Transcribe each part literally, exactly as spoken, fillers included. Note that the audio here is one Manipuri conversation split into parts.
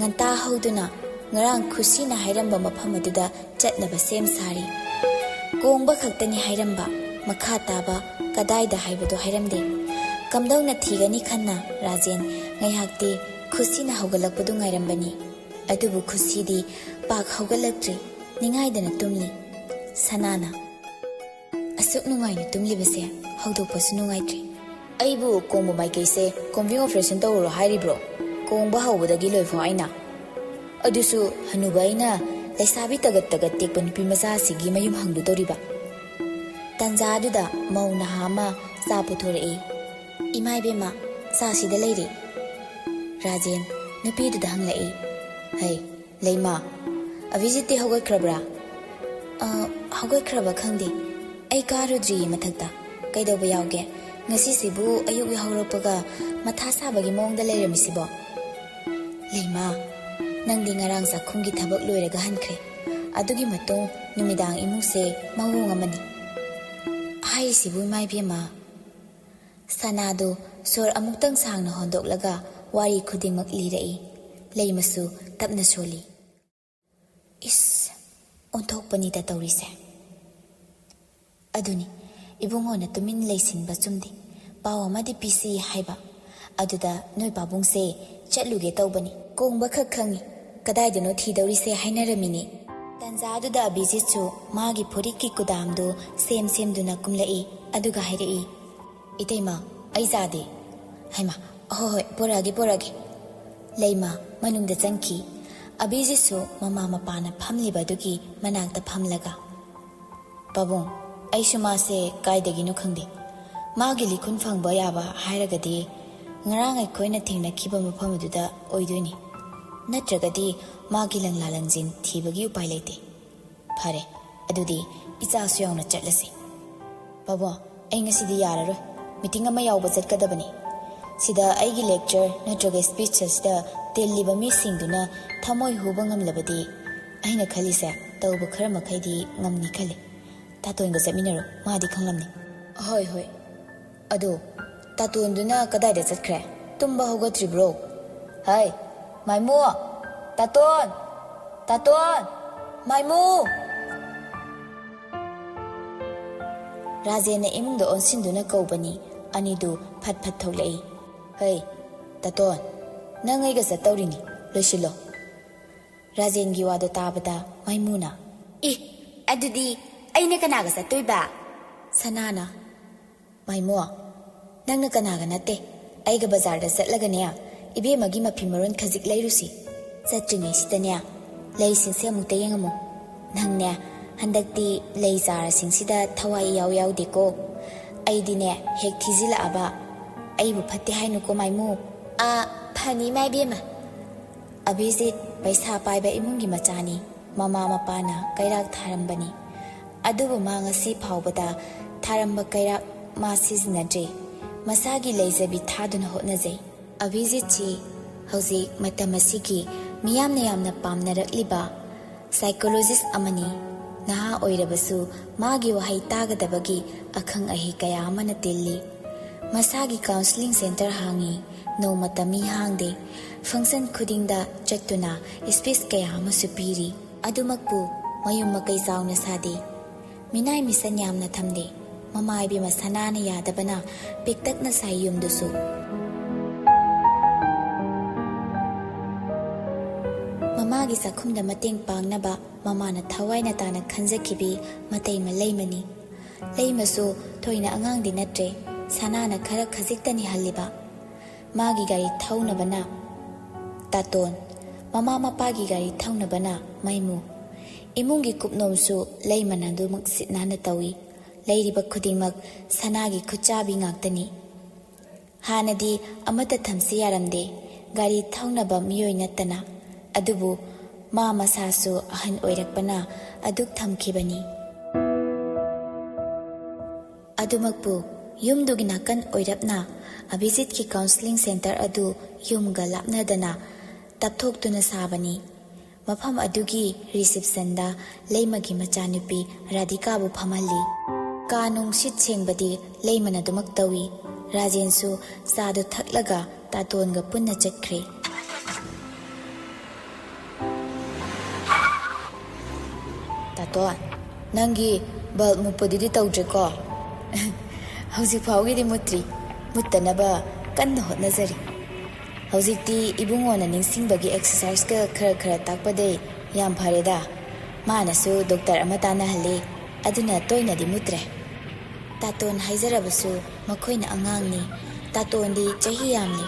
ꯉꯟꯇꯥ ꯍꯧꯗꯨꯅ ꯉꯔꯥꯡ ꯈꯨꯁꯤꯅ ꯍꯥꯏꯔꯝꯕ ꯃꯐꯝ ꯑꯗꯨꯗ ꯆꯠꯅꯕ ꯁꯦꯝ ꯁꯥꯔꯤ꯫ ꯀꯣꯡꯕ ꯈꯛꯇꯅꯤ ꯍꯥꯏꯔꯝꯕ, ꯃꯈꯥ ꯇꯥꯕ ꯀꯗꯥꯏꯗ ꯍꯥꯏꯕꯗꯨ ꯍꯥꯏꯔꯝꯗꯦ꯫ ꯀꯝꯗꯧꯅ ꯊꯤꯒꯅꯤ ꯈꯟꯅ ꯔꯥꯖꯦꯟ ꯉꯥꯏꯍꯥꯛꯇꯤ ꯈꯨꯁꯤꯅ ꯍꯧꯒꯠꯂꯛꯄꯗꯨ ꯉꯥꯏꯔꯝꯕꯅꯤ꯫ ꯑꯗꯨꯕꯨ ꯈꯨꯁꯤꯗꯤ ꯄꯥꯛ ꯍꯧꯒꯠꯂꯛꯇ꯭ꯔꯤ꯫ ꯅꯤꯡꯉꯥꯏꯗꯅ ꯇꯨꯝꯂꯤ꯫ ꯁꯅꯥꯅ, "ꯑꯁꯨꯛ ꯅꯨꯡꯉꯥꯏꯅ ꯇꯨꯝꯂꯤꯕꯁꯦ ꯍꯧꯗꯣꯛꯄꯁꯨ ꯅꯨꯡꯉꯥꯏꯇ꯭ꯔꯤ꯫ ꯑꯩꯕꯨ ꯀꯣꯡꯕ ꯃꯥꯏꯀꯩꯁꯦ combing operation ꯇꯧꯔꯨꯔꯣ ꯍꯥꯏꯔꯤꯕ꯭ꯔꯣ? ꯀꯣꯡꯕ ꯍꯧꯕꯗꯒꯤ ꯂꯣꯏꯐꯥꯎ ꯑꯩꯅ? ꯑꯗꯨꯁꯨ ꯍꯅꯨꯕ ꯑꯩꯅ ꯂꯩꯁꯥꯕꯤ ꯇꯒꯠ ꯇꯒꯠ ꯇꯦꯛꯄ ꯅꯨꯄꯤ ꯃꯆꯥ ꯑꯁꯤꯒꯤ ꯃꯌꯨꯝ ꯍꯪꯂꯨꯗꯧꯔꯤꯕ?" ꯇꯟꯖꯥꯗꯨꯗ ꯃꯧ ꯅꯍꯥ ꯑꯃ ꯆꯥ ꯄꯨꯊꯣꯔꯛꯏ꯫ "ꯏꯃꯥ ꯏꯕꯦꯝꯃ, ꯆꯥ ꯁꯤꯗ ꯂꯩꯔꯦ꯫" ꯔꯥꯖꯦꯟ ꯅꯨꯄꯤꯗꯨꯗ ꯍꯪꯂꯛꯏ꯫ "ꯍꯩ, ꯂꯩꯃ, ꯑꯚꯤꯖꯤꯠꯇꯤ ꯍꯧꯒꯠꯈ꯭ꯔꯕ꯭ꯔꯥ?" "ꯑ, ꯍꯧꯒꯠꯈ꯭ꯔꯕ ꯈꯪꯗꯦ꯫ ꯑꯩ ꯀꯥꯔꯨꯗ꯭ꯔꯤꯌꯦ ꯃꯊꯛꯇ꯫ ꯀꯩꯗꯧꯕ ꯌꯥꯎꯒꯦ? ꯉꯁꯤꯁꯤꯕꯨ ꯑꯌꯨꯛ ꯌꯥꯍꯧꯔꯛꯄꯒ ꯃꯊꯥ ꯁꯥꯕꯒꯤ ꯃꯑꯣꯡꯗ ꯂꯩꯔꯝꯃꯤꯁꯤꯕꯣ?" "ꯂꯩꯃ, ꯅꯪꯗꯤ ꯉꯔꯥꯡ ꯆꯥꯛꯈꯨꯝꯒꯤ ꯊꯕꯛ ꯂꯣꯏꯔꯒ ꯍꯟꯈ꯭ꯔꯦ꯫ ꯑꯗꯨꯒꯤ ꯃꯇꯨꯡ ꯅꯨꯃꯤꯗꯥꯡ ꯏꯃꯨꯡꯁꯦ ꯃꯑꯣꯡ ꯑꯃꯅꯤ꯫" "ꯍꯥꯏꯔꯤꯁꯤꯕꯨ ꯏꯃꯥ ꯏꯕꯦꯝꯃ?" ꯁꯅꯥꯗꯨ ꯁꯣꯔ ꯑꯃꯨꯛꯇꯪ ꯁꯥꯡꯅ ꯍꯣꯟꯗꯣꯛꯂꯒ ꯋꯥꯔꯤ ꯈꯨꯗꯤꯡꯃꯛ ꯂꯤꯔꯛꯏ꯫ ꯂꯩꯃꯁꯨ ꯇꯞꯅ ꯁꯣꯜꯂꯤ꯫ "ꯏꯁ, ꯑꯣꯟꯊꯣꯛꯄꯅꯤꯗ ꯇꯧꯔꯤꯁꯦ꯫ ꯑꯗꯨꯅꯤ, ꯏꯕꯨꯡꯉꯣꯅ ꯇꯨꯃꯤꯟ ꯂꯩꯁꯤꯟꯕ ꯆꯨꯝꯗꯦ꯫ ꯄꯥꯎ ꯑꯃꯗꯤ ꯄꯤꯁꯤ ꯍꯥꯏꯕ꯫ ꯑꯗꯨꯗ ꯅꯣꯏ ꯄꯥꯕꯨꯡꯁꯦ ꯆꯠꯂꯨꯒꯦ ꯇꯧꯕꯅꯤ꯫ ꯀꯣꯡꯕ ꯈꯛ ꯈꯪꯉꯤ꯫ ꯀꯗꯥꯏꯗꯅꯣ ꯊꯤꯗꯧꯔꯤꯁꯦ ꯍꯥꯏꯅꯔꯝꯃꯤꯅꯤ꯫" ꯇꯟꯖꯥꯗꯨꯗ ꯑꯕꯤꯖꯤꯠꯁꯨ ꯃꯥꯒꯤ ꯐꯨꯔꯤꯠꯀꯤ ꯀꯨꯗꯥꯝꯗꯨ ꯁꯦꯝ ꯁꯦꯝꯗꯨꯅ ꯀꯨꯝꯂꯛꯏ꯫ ꯑꯗꯨꯒ ꯍꯥꯏꯔꯛꯏ, "ꯏꯇꯩꯃ, ꯑꯩ ꯆꯥꯗꯤ꯫" "ꯍꯩꯃ, ꯑꯍꯣꯏ ꯍꯣꯏ, ꯄꯨꯔꯛꯑꯒꯦ, ꯄꯨꯔꯛꯑꯒꯦ꯫" ꯂꯩꯃ ꯃꯅꯨꯡꯗ ꯆꯪꯈꯤ꯫ ꯑꯕꯤꯖꯤꯠꯁꯨ ꯃꯃꯥ ꯃꯄꯥꯅ ꯐꯝꯂꯤꯕ ꯑꯗꯨꯒꯤ ꯃꯅꯥꯛꯇ ꯐꯝꯂꯒ, "ꯄꯥꯕꯨꯡ, ꯑꯩꯁꯨ ꯃꯥꯁꯦ ꯀꯥꯏꯗꯒꯤꯅꯣ ꯈꯪꯗꯦ꯫ ꯃꯥꯒꯤ ꯂꯤꯈꯨꯟ ꯐꯪꯕ ꯌꯥꯕ ꯍꯥꯏꯔꯒꯗꯤ ꯉꯔꯥꯡ ꯑꯩꯈꯣꯏꯅ ꯊꯦꯡꯅꯈꯤꯕ ꯃꯐꯝ ꯑꯗꯨꯗ ꯑꯣꯏꯗꯣꯏꯅꯤ꯫ ꯅꯠꯇ꯭ꯔꯒꯗꯤ ꯃꯥꯒꯤ ꯂꯪꯂꯥ ꯂꯪꯖꯤꯟ ꯊꯤꯕꯒꯤ ꯎꯄꯥꯏ ꯂꯩꯇꯦ꯫ ꯐꯔꯦ, ꯑꯗꯨꯗꯤ ꯏꯆꯥꯁꯨ ꯌꯥꯎꯅ ꯆꯠꯂꯁꯤ꯫" "ꯄꯥꯕꯨꯡ, ꯑꯩ ꯉꯁꯤꯗꯤ ꯌꯥꯔꯔꯣꯏ꯫ ꯃꯤꯇꯤꯡ ꯑꯃ ꯌꯥꯎꯕ ꯆꯠꯀꯗꯕꯅꯤ꯫ ꯁꯤꯗ ꯑꯩꯒꯤ lecture ꯅꯠꯇ꯭ꯔꯒ speech ꯑꯁꯤꯗ ꯇꯤꯜꯂꯤꯕ ꯃꯤꯁꯤꯡꯗꯨꯅ ꯊꯃꯣꯏ ꯍꯨꯕ ꯉꯝꯂꯕꯗꯤ ꯑꯩꯅ ꯈꯜꯂꯤꯁꯦ ꯇꯧꯕ ꯈꯔ ꯃꯈꯩꯗꯤ ꯉꯝꯅꯤ ꯈꯜꯂꯤ꯫ ꯇꯥꯇꯣꯟꯒ ꯆꯠꯃꯤꯟꯅꯔꯣ, ꯃꯥꯗꯤ ꯈꯪꯂꯝꯅꯤ꯫" "ꯍꯣꯏ, ꯍꯣꯏ꯫ ꯑꯗꯣ ꯇꯥꯇꯣꯟꯗꯨꯅ ꯀꯗꯥꯏꯗ ꯆꯠꯈ꯭ꯔꯦ? ꯇꯨꯝꯕ ꯍꯧꯒꯠꯇ꯭ꯔꯤꯕ꯭ꯔꯣ? ꯍꯥꯏ, ꯃꯥꯏꯃꯣ!" "ꯇꯥꯇꯣꯟ! ꯇꯥꯇꯣꯟ! ꯃꯥꯏꯃꯨ!" ꯔꯥꯖꯦꯟꯅ ꯏꯃꯨꯡꯗ ꯑꯣꯟꯁꯤꯟꯗꯨꯅ ꯀꯧꯕꯅꯤ꯫ ꯑꯅꯤꯗꯨ ꯐꯠ ꯐꯠ ꯊꯣꯛꯂꯛꯏ꯫ "ꯍꯩ, ꯇꯥꯇꯣꯟ, ꯅꯪ ꯑꯩꯒ ꯆꯠꯇꯧꯔꯤꯅꯤ, ꯂꯣꯏꯁꯤꯜꯂꯣ꯫" ꯔꯥꯖꯦꯟꯒꯤ ꯋꯥꯗꯣ ꯇꯥꯕꯗ ꯃꯥꯏꯃꯨꯅ, "ꯑꯦ, ꯑꯗꯨꯗꯤ ꯑꯩꯅ ꯀꯅꯥꯒ ꯆꯠꯇꯣꯏꯕ?" ꯁꯅꯥꯅ, "ꯃꯥꯏꯃꯣ, ꯅꯪꯅ ꯀꯅꯥꯒ ꯅꯠꯇꯦ, ꯑꯩꯒ ꯕꯖꯥꯔꯗ ꯆꯠꯂꯒꯅꯦ, ꯏꯕꯦꯝꯃꯒꯤ ꯃꯐꯤ ꯃꯔꯣꯟ ꯈꯖꯤꯛ ꯂꯩꯔꯨꯁꯤ꯫ ꯆꯠꯇ꯭ꯔꯤꯉꯩꯁꯤꯗꯅꯦ, ꯂꯩꯁꯤꯡꯁꯦ ꯑꯃꯨꯛꯇ ꯌꯦꯡꯉꯝꯃꯨ꯫ ꯅꯪꯅꯦ, ꯍꯟꯗꯛꯇꯤ ꯂꯩ ꯆꯥꯔꯁꯤꯡꯁꯤꯗ ꯊꯋꯥꯏ ꯏꯌꯥꯎ ꯌꯥꯎꯗꯦꯀꯣ꯫ ꯑꯩꯗꯤꯅꯦ, ꯍꯦꯛ ꯊꯤꯖꯤꯜꯂꯛꯑꯕ ꯑꯩꯕꯨ ꯐꯠꯇꯦ ꯍꯥꯏꯅꯨꯀꯣ, ꯃꯥꯏꯃꯨ꯫" "ꯑꯥ, ꯐꯅꯤ, ꯏꯃꯥ ꯏꯕꯦꯝꯃ꯫" ꯑꯚꯤꯖꯤꯠ ꯄꯩꯁꯥ ꯄꯥꯏꯕ ꯏꯃꯨꯡꯒꯤ ꯃꯆꯥꯅꯤ꯫ ꯃꯃꯥ ꯃꯄꯥꯅ ꯀꯩꯔꯥꯛ ꯊꯥꯔꯝꯕꯅꯤ꯫ ꯑꯗꯨꯕꯨ ꯃꯥ ꯉꯁꯤ ꯐꯥꯎꯕꯗ ꯊꯥꯔꯝꯕ ꯀꯩꯔꯥꯛ ꯃꯥ ꯁꯤꯖꯤꯟꯅꯗ꯭ꯔꯤ꯫ ꯃꯁꯥꯒꯤ ꯂꯩꯖꯕꯤ ꯊꯥꯗꯨꯅ ꯍꯣꯠꯅꯖꯩ꯫ ꯑꯚꯤꯖꯤꯠꯁꯤ ꯍꯧꯖꯤꯛ ꯃꯇꯝ ꯑꯁꯤꯒꯤ ꯃꯤꯌꯥꯝꯅ ꯌꯥꯝꯅ ꯄꯥꯝꯅꯔꯛꯂꯤꯕ psychologist ꯑꯃꯅꯤ꯫ ꯅꯍꯥ ꯑꯣꯏꯔꯕꯁꯨ ꯃꯥꯒꯤ ꯋꯥꯍꯩ ꯇꯥꯒꯗꯕꯒꯤ ꯑꯈꯪ ꯑꯍꯩ ꯀꯌꯥ ꯑꯃꯅ ꯇꯤꯜꯂꯤ꯫ ꯃꯁꯥꯒꯤ counselling centre ꯍꯥꯡꯉꯤ꯫ ꯅꯣꯡꯃꯇ ꯃꯤ ꯍꯥꯡꯗꯦ꯫ Function ꯈꯨꯗꯤꯡꯗ ꯆꯠꯇꯨꯅ speech ꯀꯌꯥ ꯑꯃꯁꯨ ꯄꯤꯔꯤ꯫ ꯑꯗꯨꯃꯛꯄꯨ ꯃꯌꯨꯝ ꯃꯀꯩ ꯆꯥꯎꯅ ꯁꯥꯗꯦ꯫ ꯃꯤꯅꯥꯏ ꯃꯤꯁꯟ ꯌꯥꯝꯅ ꯊꯝꯗꯦ꯫ ꯃꯃꯥ ꯏꯕꯦꯝꯃ ꯁꯅꯥꯅ ꯌꯥꯗꯕꯅ ꯄꯤꯛꯇꯛꯅ ꯁꯥꯏ ꯌꯨꯝꯗꯨꯁꯨ꯫ ꯃꯃꯥꯒꯤ ꯆꯥꯛꯈꯨꯝꯗ ꯃꯇꯦꯡ ꯄꯥꯡꯅꯕ ꯃꯃꯥꯅ ꯊꯋꯥꯏꯅ ꯇꯥꯅ ꯈꯟꯖꯈꯤꯕꯤ ꯃꯇꯩꯃ ꯂꯩꯃꯅꯤ꯫ ꯂꯩꯃꯁꯨ ꯊꯣꯏꯅ ꯑꯉꯥꯡꯗꯤ ꯅꯠꯇ꯭ꯔꯦ, ꯁꯅꯥꯅ ꯈꯔ ꯈꯖꯤꯛꯇꯅꯤ ꯍꯜꯂꯤꯕ꯫ ꯃꯥꯒꯤ ꯒꯥꯔꯤ ꯊꯧꯅꯕꯅ ꯇꯥꯇꯣꯟ, ꯃꯃꯥ ꯃꯄꯥꯒꯤ ꯒꯥꯔꯤ ꯊꯧꯅꯕꯅ ꯃꯥꯏꯃꯨ꯫ ꯏꯃꯨꯡꯒꯤ ꯀꯨꯞꯅꯣꯝꯁꯨ ꯂꯩꯃꯅ ꯑꯗꯨꯃꯛ ꯁꯤꯠ ꯅꯥꯟꯅ ꯇꯧꯏ꯫ ꯂꯩꯔꯤꯕ ꯈꯨꯗꯤꯡꯃꯛ ꯁꯅꯥꯒꯤ ꯈꯨꯠꯆꯥꯕꯤ ꯉꯥꯛꯇꯅꯤ꯫ ꯍꯥꯟꯅꯗꯤ ꯑꯃꯠꯇ ꯊꯝꯁꯤ ꯌꯥꯔꯝꯗꯦ, ꯒꯥꯔꯤ ꯊꯧꯅꯕ ꯃꯤꯑꯣꯏ ꯅꯠꯇꯅ꯫ ꯑꯗꯨꯕꯨ ꯃꯥ ꯃꯁꯥꯁꯨ ꯑꯍꯟ ꯑꯣꯏꯔꯛꯄꯅ ꯑꯗꯨꯛ ꯊꯝꯈꯤꯕꯅꯤ꯫ ꯑꯗꯨꯃꯛꯄꯨ ꯌꯨꯝꯗꯨꯒꯤ ꯅꯥꯀꯟ ꯑꯣꯏꯔꯞꯅ ꯑꯚꯤꯖꯤꯠꯀꯤ counselling centre ꯑꯗꯨ ꯌꯨꯝꯒ ꯂꯥꯞꯅꯗꯅ ꯇꯞꯊꯣꯛꯇꯨꯅ ꯁꯥꯕꯅꯤ꯫ ꯃꯐꯝ ꯑꯗꯨꯒꯤ receptionꯗ ꯂꯩꯃꯒꯤ ꯃꯆꯥꯅꯨꯄꯤ ꯔꯥꯙꯤꯀꯥꯕꯨ ꯐꯝꯍꯜꯂꯤ꯫ ꯀꯥ ꯅꯨꯡ ꯁꯤꯠ ꯁꯦꯡꯕꯗꯤ ꯂꯩꯃꯅ ꯑꯗꯨꯃꯛ ꯇꯧꯏ꯫ ꯔꯥꯖꯦꯟꯁꯨ ꯆꯥꯗꯨ ꯊꯛꯂꯒ ꯇꯥꯇꯣꯟꯒ ꯄꯨꯟꯅ ꯆꯠꯈ꯭ꯔꯦ꯫ ꯇꯥꯇꯣꯟ, ꯅꯪꯒꯤ ꯕꯜꯕ ꯃꯨꯠꯄꯗꯨꯗꯤ ꯇꯧꯗ꯭ꯔꯦꯀꯣ? ꯍꯧꯖꯤꯛ ꯐꯥꯎꯒꯤꯗꯤ ꯃꯨꯠꯇ꯭ꯔꯤ꯫ ꯃꯨꯠꯇꯅꯕ ꯀꯟꯅ ꯍꯣꯠꯅꯖꯔꯤ꯫ ꯍꯧꯖꯤꯛꯇꯤ ꯏꯕꯨꯡꯉꯣꯅ ꯅꯤꯡꯁꯤꯡꯕꯒꯤ ꯑꯦꯛꯁꯔꯁꯥꯏꯁꯀ ꯈꯔ ꯈꯔ ꯇꯥꯛꯄꯗꯩ ꯌꯥꯝ ꯐꯔꯦꯗ꯫ ꯃꯥꯅꯁꯨ ꯗꯣꯛꯇꯔ ꯑꯃ ꯇꯥꯟꯅꯍꯜꯂꯤ, ꯑꯗꯨꯅ ꯇꯣꯏꯅꯗꯤ ꯃꯨꯠꯇ꯭ꯔꯦ꯫ ꯇꯥꯇꯣꯟ ꯍꯥꯏꯖꯔꯕꯁꯨ ꯃꯈꯣꯏꯅ ꯑꯉꯥꯡꯅꯤ꯫ ꯇꯥꯇꯣꯟꯗꯤ ꯆꯍꯤ ꯌꯥꯝꯂꯤ꯫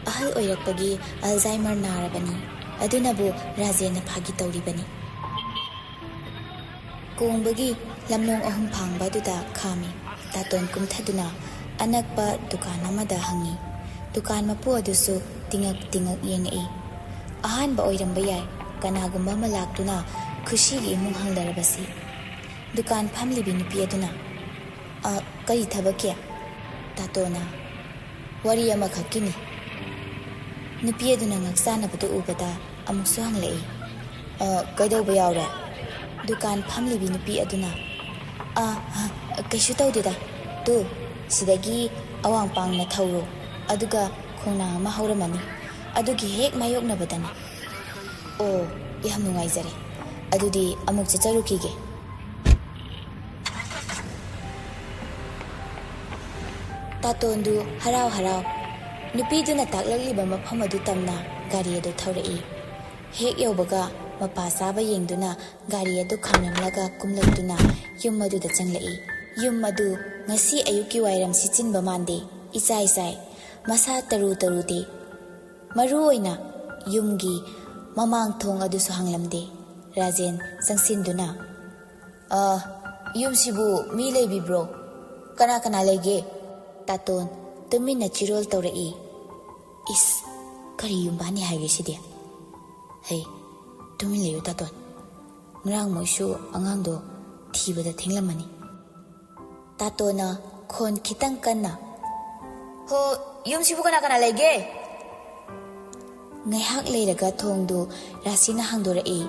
ꯑꯍꯜ ꯑꯣꯏꯔꯛꯄꯒꯤ ꯑꯜꯖꯥꯏꯃꯔ ꯅꯥꯔꯕꯅꯤ꯫ ꯑꯗꯨꯅꯕꯨ ꯔꯥꯖꯦꯟꯅ ꯐꯥꯒꯤ ꯇꯧꯔꯤꯕꯅꯤ꯫ ꯀꯣꯡꯕꯒꯤ ꯂꯝꯂꯣꯡ ꯑꯍꯨꯝ ꯐꯥꯡꯕ ꯑꯗꯨꯗ ꯈꯥꯝꯃꯤ꯫ ꯇꯥꯇꯣꯟ ꯀꯨꯝꯊꯗꯨꯅ ꯑꯅꯛꯄ ꯗꯨꯀꯥꯟ ꯑꯃꯗ ꯍꯪꯉꯤ꯫ ꯗꯨꯀꯥꯟ ꯃꯄꯨ ꯑꯗꯨꯁꯨ ꯇꯤꯉꯛ ꯇꯤꯉꯛ ꯌꯦꯡꯉꯛꯏ꯫ ꯑꯍꯥꯟꯕ ꯑꯣꯏꯔꯝꯕ ꯌꯥꯏ, ꯀꯅꯥꯒꯨꯝꯕ ꯑꯃ ꯂꯥꯛꯇꯨꯅ ꯈꯨꯁꯤꯒꯤ ꯏꯃꯨꯡ ꯍꯪꯂꯔꯕꯁꯤ꯫ ꯗꯨꯀꯥꯟ ꯐꯝꯂꯤꯕꯤ ꯅꯨꯄꯤ ꯑꯗꯨꯅ, "ꯑ, ꯀꯔꯤ ꯊꯕꯛꯀꯤ?" ꯇꯥꯇꯣꯅ, "ꯋꯥꯔꯤ ꯑꯃꯈꯛꯀꯤꯅꯤ꯫" ꯅꯨꯄꯤ ꯑꯗꯨꯅ ꯉꯛꯆꯥꯟꯅꯕꯗꯨ ꯎꯕꯗ ꯑꯃꯨꯛꯁꯨ ꯍꯪꯂꯛꯏ, "ꯑ, ꯀꯩꯗꯧꯕ ꯌꯥꯎꯔꯦ?" ꯗꯨꯀꯥꯟ ꯐꯝꯂꯤꯕꯤ ꯅꯨꯄꯤ ꯑꯗꯨꯅ, "ꯑ, ꯑ, ꯀꯩꯁꯨ ꯇꯧꯗꯦꯗ꯫ ꯇꯨ, ꯁꯤꯗꯒꯤ ꯑꯋꯥꯡ ꯄꯥꯡꯅ ꯊꯧꯔꯣ, ꯑꯗꯨꯒ ꯈꯣꯡꯅꯥꯡ ꯑꯃ ꯍꯧꯔꯝꯃꯅꯤ꯫ ꯑꯗꯨꯒꯤ ꯍꯦꯛ ꯃꯥꯌꯣꯛꯅꯕꯗꯅꯤ꯫" "ꯑꯣ, ꯌꯥꯝ ꯅꯨꯡꯉꯥꯏꯖꯔꯦ꯫ ꯑꯗꯨꯗꯤ ꯑꯃꯨꯛ ꯆꯠꯆꯔꯨꯈꯤꯒꯦ꯫" ꯇꯥꯇꯣꯟꯗꯨ ꯍꯔꯥꯎ ꯍꯔꯥꯎ ꯅꯨꯄꯤꯗꯨꯅ ꯇꯥꯛꯂꯛꯂꯤꯕ ꯃꯐꯝ ꯑꯗꯨ ꯇꯝꯅ ꯒꯥꯔꯤ ꯑꯗꯨ ꯊꯧꯔꯛꯏ꯫ ꯍꯦꯛ ꯌꯧꯕꯒ ꯃꯄꯥ ꯆꯥꯕ ꯌꯦꯡꯗꯨꯅ ꯒꯥꯔꯤ ꯑꯗꯨ ꯈꯥꯝꯂꯝꯂꯒ ꯀꯨꯝꯂꯛꯇꯨꯅ ꯌꯨꯝ ꯑꯗꯨꯗ ꯆꯪꯂꯛꯏ꯫ ꯌꯨꯝ ꯑꯗꯨ ꯉꯁꯤ ꯑꯌꯨꯛꯀꯤ ꯋꯥꯏꯔꯝ ꯁꯤꯠꯆꯤꯟꯕ ꯃꯥꯟꯗꯦ, ꯏꯆꯥꯏ ꯆꯥꯏ, ꯃꯁꯥ ꯇꯔꯨ ꯇꯔꯨꯗꯦ꯫ ꯃꯔꯨ ꯑꯣꯏꯅ ꯌꯨꯝꯒꯤ ꯃꯃꯥꯡ ꯊꯣꯡ ꯑꯗꯨꯁꯨ ꯍꯥꯡꯂꯝꯗꯦ꯫ ꯔꯥꯖꯦꯟ ꯆꯪꯁꯤꯟꯗꯨꯅ, "ꯑ, ꯌꯨꯝꯁꯤꯕꯨ ꯃꯤ ꯂꯩꯕꯤꯕ꯭ꯔꯣ? ꯀꯅꯥ ꯀꯅꯥ ꯂꯩꯒꯦ?" ꯇꯥꯇꯣꯟ ꯇꯨꯃꯤꯟꯅ ꯆꯤꯔꯣꯜ ꯇꯧꯔꯛꯏ꯫ "ꯏꯁ, ꯀꯔꯤ ꯌꯨꯝꯕꯥꯟꯅꯤ ꯍꯥꯏꯒꯦ ꯁꯤꯗꯤ? ꯍꯩ, ꯇꯨꯃꯤꯟ ꯂꯩꯌꯨ ꯇꯥꯇꯣꯟ꯫ ꯉꯔꯥꯡ ꯃꯣꯏꯁꯨ ꯑꯉꯥꯡꯗꯣ ꯊꯤꯕꯗ ꯊꯦꯡꯂꯝꯃꯅꯤ꯫" ꯇꯥꯇꯣꯅ ꯈꯣꯟ ꯈꯤꯇꯪ ꯀꯟꯅ, "ꯍꯣ, ꯌꯨꯝꯁꯤꯕꯨ ꯀꯅꯥ ꯀꯅꯥ ꯂꯩꯒꯦ?" ꯉꯥꯏꯍꯥꯛ ꯂꯩꯔꯒ ꯊꯣꯡꯗꯨ ꯔꯥꯁꯤꯅ ꯍꯥꯡꯗꯣꯔꯛꯏ꯫